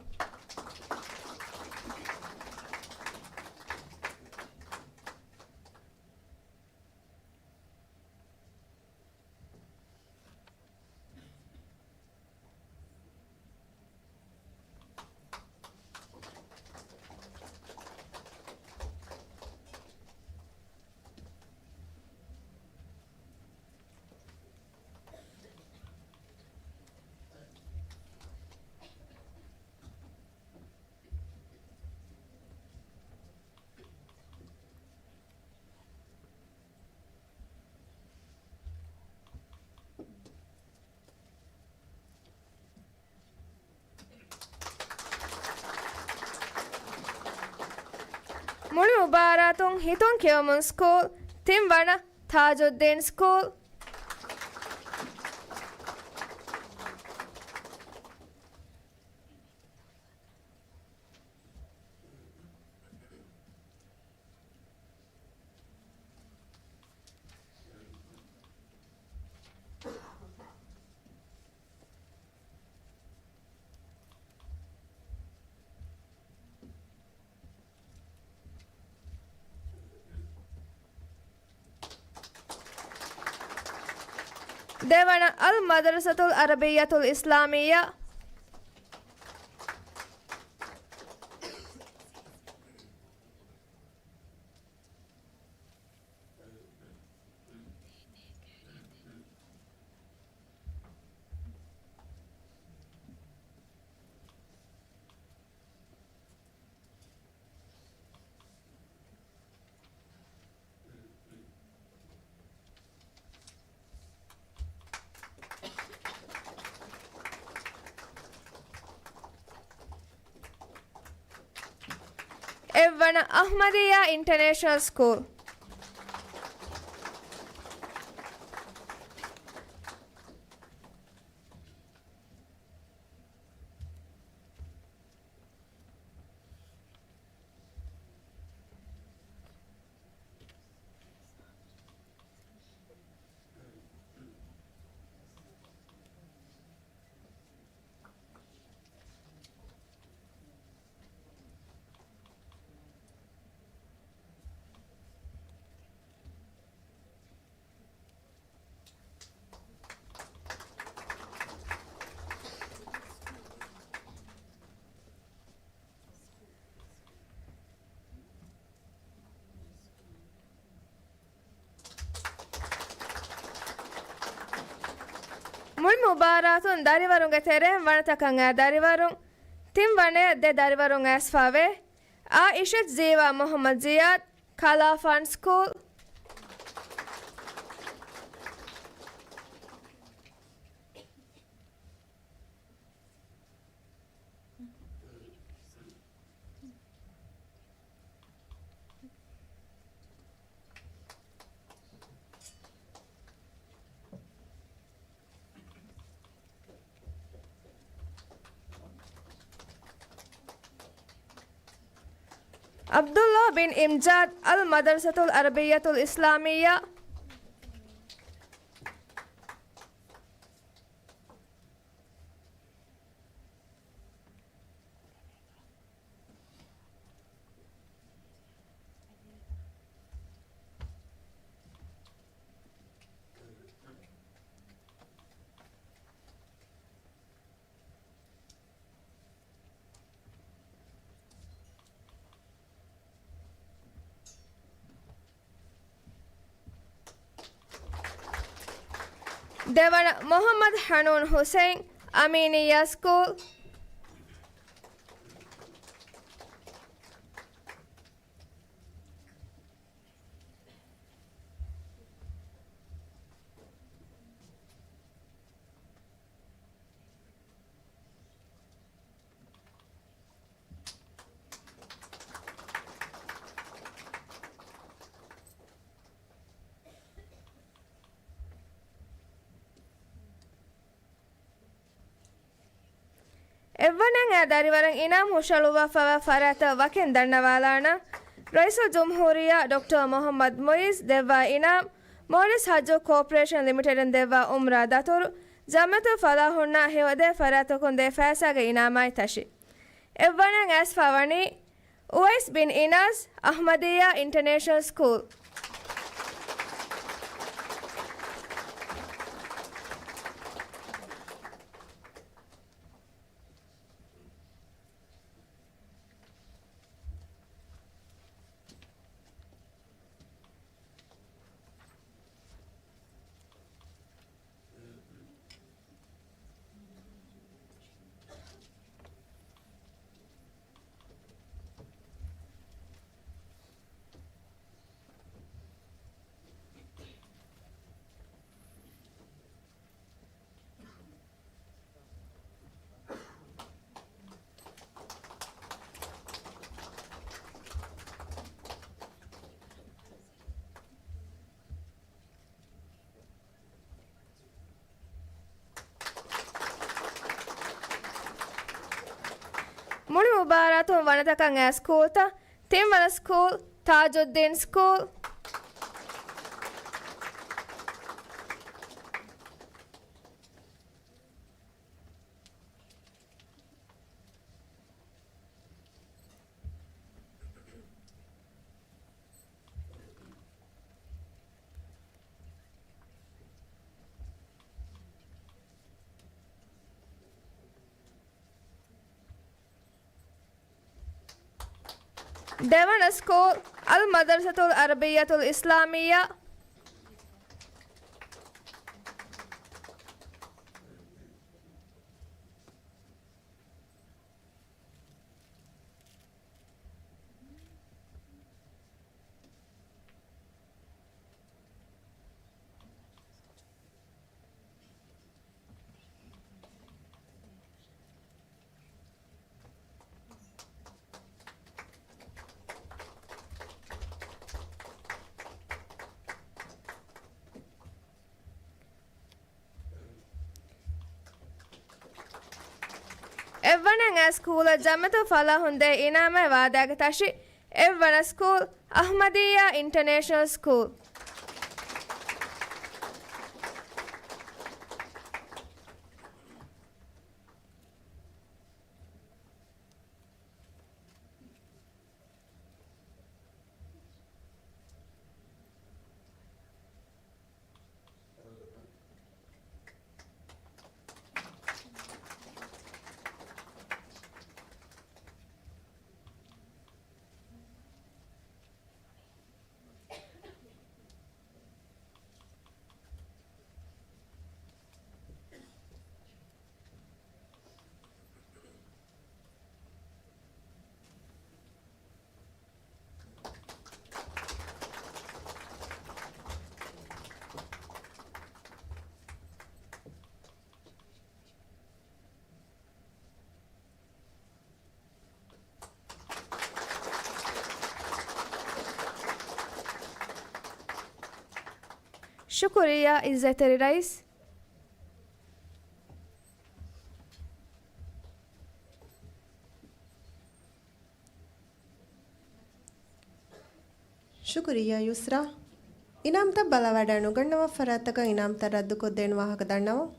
މުޅި މުބާރާތުން ހިތުން ކެއުމުން ސްކޫލް، ތިން ވަނަ، ތާޖުއްދީން ސްކޫލް. ދެވަނަ، އަލް މަދްރަސަތުލް ޢަރަބިއްޔަތުލް އިސްލާމިއްޔާ. އެއްވަނަ އަޙްމަދިއްޔާ އިންޓަރނޭޝަނަލް ސްކޫލް. މުޅި މުބާރާތުން ދަރިވަރުންގެ ތެރެއިން ވަނަތަކަށް އައި ދަރިވަރުން، ތިން ވަނައަށް ދެ ދަރިވަރުން އައިސްފަވޭ. އާއިޝަތު ޒީވާ މުޙައްމަދު ޒިޔާދު، ކަލާ ފަން ސްކޫލް. ޢަބްދުﷲ ބިން އިމްޖާދު، އަލް މަދްރަސަތުލް ޢަރަބިއްޔަތުލް އިސްލާމިއްޔާ. ދެވަނަ މުޙައްމަދު ޙަނޫން ޙުސައިން، އަމީނިއްޔާ ސްކޫލް. އެއްވަނައަށް އައި ދަރިވަރަށް އިނާމް ހުށަހަޅުއްވާފައިވާ ފަރާތްތައް ވަކިން ދަންނަވާލާނަން. ރައީސުލްޖުމްހޫރިއްޔާ ޑޮކްޓަރ މުޙައްމަދު މުޢިއްޒު ދެއްވާ އިނާމް، މޯރިސް ހައްޖު ކޯޕަރޭޝަން ލިމިޓެޑުން ދެއްވާ އުމްރާ ދަތުރު، ޖަމްޢިއްޔަތުލް ފަލާޙުންނާ ހެޔޮއެދޭ ފަރާތްތަކުން ދޭ ފައިސާގެ އިނާމާއި ތަށި. އެއްވަނައަށް އައިސްފަވަނީ އުވައިސް ބިން އިނާސް، އަޙްމަދިއްޔާ އިންޓަރނޭޝަނަލް ސްކޫލް. މުޅި މުބާރާތުން ވަނަތަކަށް އައި ސްކޫލްތައް، ތިންވަނަ ސްކޫލް، ތާޖުއްދީން ސްކޫލް. ދެވަނަ ސްކޫލް، އަލް މަދްރަސަތުލް ޢަރަބިއްޔަތުލް އިސްލާމިއްޔާ. އެއްވަނަ އެ ސްކޫލަށް ޖަމްއިއްޔަތުލް ފަލާޙުން ދޭ އިނާމާއި ވާދައިގެ ތަށި އެއްވަނަ ސްކޫލް، އަޙްމަދިއްޔާ އިންޓަނޭޝަނަލް ސްކޫލް. ޝުކުރިއްޔާ އިއްޒަތްތެރި ރައީސް. ޝުކުރިއްޔާ ޔުސްރާ. އިނާމްތައް ބަލާވަޑައިނުގަންނަވާ ފަރާތްތަކަށް އިނާމްތައް ރައްދުކޮށްދޭން ވާހަކަ ދަންނަވަން.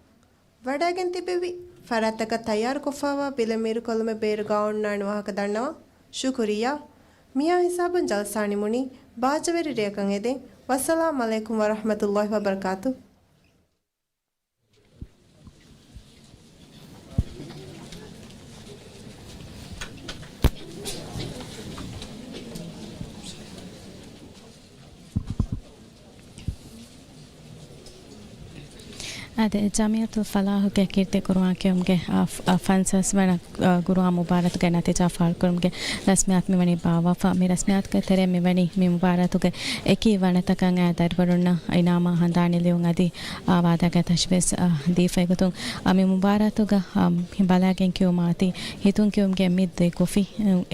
ވަޑައިގެން ތިބެވި ފަރާތްތަކަށް ތައްޔާރުކޮށްފައިވާ ބިލެއް މީރުކޮށްލުމެއް ބޭރުގަ އޮންނާނެ ވާހަކަ ދަންނަވަން. ޝުކުރިއްޔާ. މިހާ ހިސާބުން ޖަލްސާ ނިމުނީ. ބާއްޖަވެރި ރެއަކަށް އެދެން. ވައްސަލާމް ޢަލައިކުމް ވަރަޙްމަތުﷲ ވަބަރަކާތު. އާދެ، ޖަމްއިއްޔަތުލް ފަލާޙުގެ ކީރިތި ޤުރުއާން ކިޔުމުގެ، އާ، ފް-، އާ، ފަންސާސް ވަނަ، އާ، ޤުރުއާން މުބާރާތުގެ ނަތީޖާ ފާޅުކުރުމުގެ ރަސްމިއްޔާތު މިވަނީ ބާއްވާފަ. މި ރަސްމިއްޔާތުގެ ތެރެއިން މިވަނީ މި މުބާރާތުގެ އެކި ވަނަތަކަށް އައި ދަރިވަރުންނަށް އިނާމާ ހަނދާނީ ލިޔުން އަދި، އާ، ވާދައިގެ ތަށިވެސް، އާ، ދީފައިގޮތުން، އާ، މި މުބާރާތުގަ، އާ، ބަލާގެން ކިޔުމާތީ ހިތުން ކިޔުމުގެ މި ދެ ކޮފި،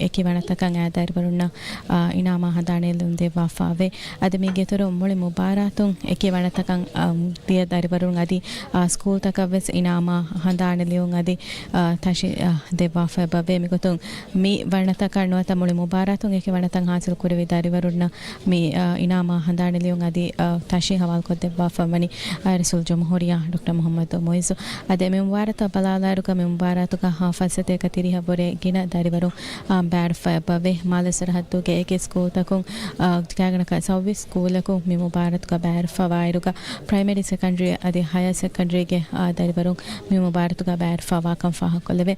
އެކި ވަނަތަކަށް އައި ދަރިވަރުންނަށް، އާ، އިނާމާ ހަނދާނީ ލިޔުން ދެއްވާފައެވެ. އަދި މީގެއިތުރުން މުޅި މުބާރާތުން އެކި ވަނަތަކަށް، އާ، ދިޔަ ދަރިވަރުން އަދި، އާ، ސްކޫލްތަކަށްވެސް އިނާމާ ހަނދާނީ ލިޔުން އަދި، އާ، ތަށި، އާ، ދެއްވާފައިބައެވެ. މިގޮތުން މި ވަނަތަކަށް ނުވަތަ މުޅި މުބާރާތުން އެކި ވަނަތައް ހާސިލް ކުރެވި ދަރިވަރުންނަށް މި، އާ، އިނާމާ ހަނދާނީ ލިޔުން އަދި، އާ، ތަށި ހަވާލުކޮށްދެއްވާފަ ވަނީ، އާ، ރައީސުލްޖުމްހޫރިއްޔާ ޑޮކްޓަރ މުޙައްމަދު މުޢިއްޒު. އަދި މި މުބާރާތަށް ބަލާލާއިރުގަ މި މުބާރާތުގަ، އާ، ފައްސަތޭކަ ތިރީހަށް ވުރެ ގިނަ ދަރިވަރުން، އާ، ބައިވެރިފައި އެބަވޭ. މާލެ ސަރަހައްދުގެ އެކި ސްކޫލްތަކުން، އާ، ގާތްގަނޑަކަށް ސައުވީސް ސްކޫލަކުން މި މުބާރާތުގަ ބައިވެރިފައިވާއިރުގަ، ޕްރައިމަރީ ސެކަންޑްރީ އަދި ހަޔަރ ސެކަންޑްރީގެ، އާ، ދަރިވަރުން މި މުބާރާތުގަ ބައިވެރިފައިވާކަން ފާހަގަކޮށްލެވޭ.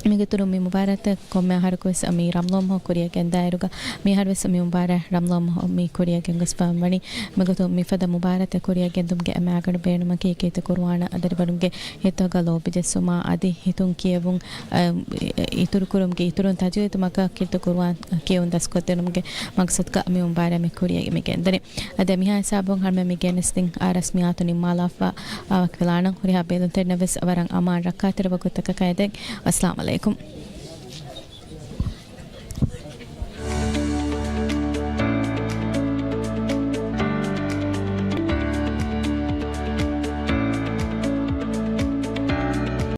މިގޮތުން މި މުބާރާތަށް ކޮންމެ އަހަރަކުވެސް މި ރަމްޟާން މަހު ކުރިއަށް ގެންދާއިރުގަ، މިހާރުވެސް މި މުބާރާތް ރަމްޟާން މަހު މި ކުރިއަށް ގެންގޮސްފައި ވަނީ. މިގޮތުން މިފަދަ މުބާރާތެއް ކުރިއަށް ގެންދުމުގެ މައިގަނޑު ބޭނުމަކީ ކީރިތި ޤުރުއާނަށް ދަރިވަރުންގެ ހިތުގަ ލޯބި ޖެއްސުމާ އަދި ހިތުން ކިޔެވުން، އަ، އިތުރުކުރުމުގެ އިތުރުން ތަޖުވީދު މަގަށް ކީރިތި ޤުރުއާން ކިޔެވުން ދަސްކޮށްދިނުމުގެ މަގްސަދުގަ މި މުބާރާތް މި ކުރިއަށް މި ގެންދަނީ. އަދި މިހާ ހިސާބުން ހަމަ މި ގެނެސްދިން އާ ރަސްމިއްޔާތު ނިންމާލާފަ، އާ، ވަކިވެލާނަން. ހުރިހާ ބޭލުންތެރިންނަށް ވެސް ވަރަށް އަމާން ރައްކާތެރި ވަގުތުތަކަކަށް އެދެން. އައްސަލާމް ޢަލައިކުމް.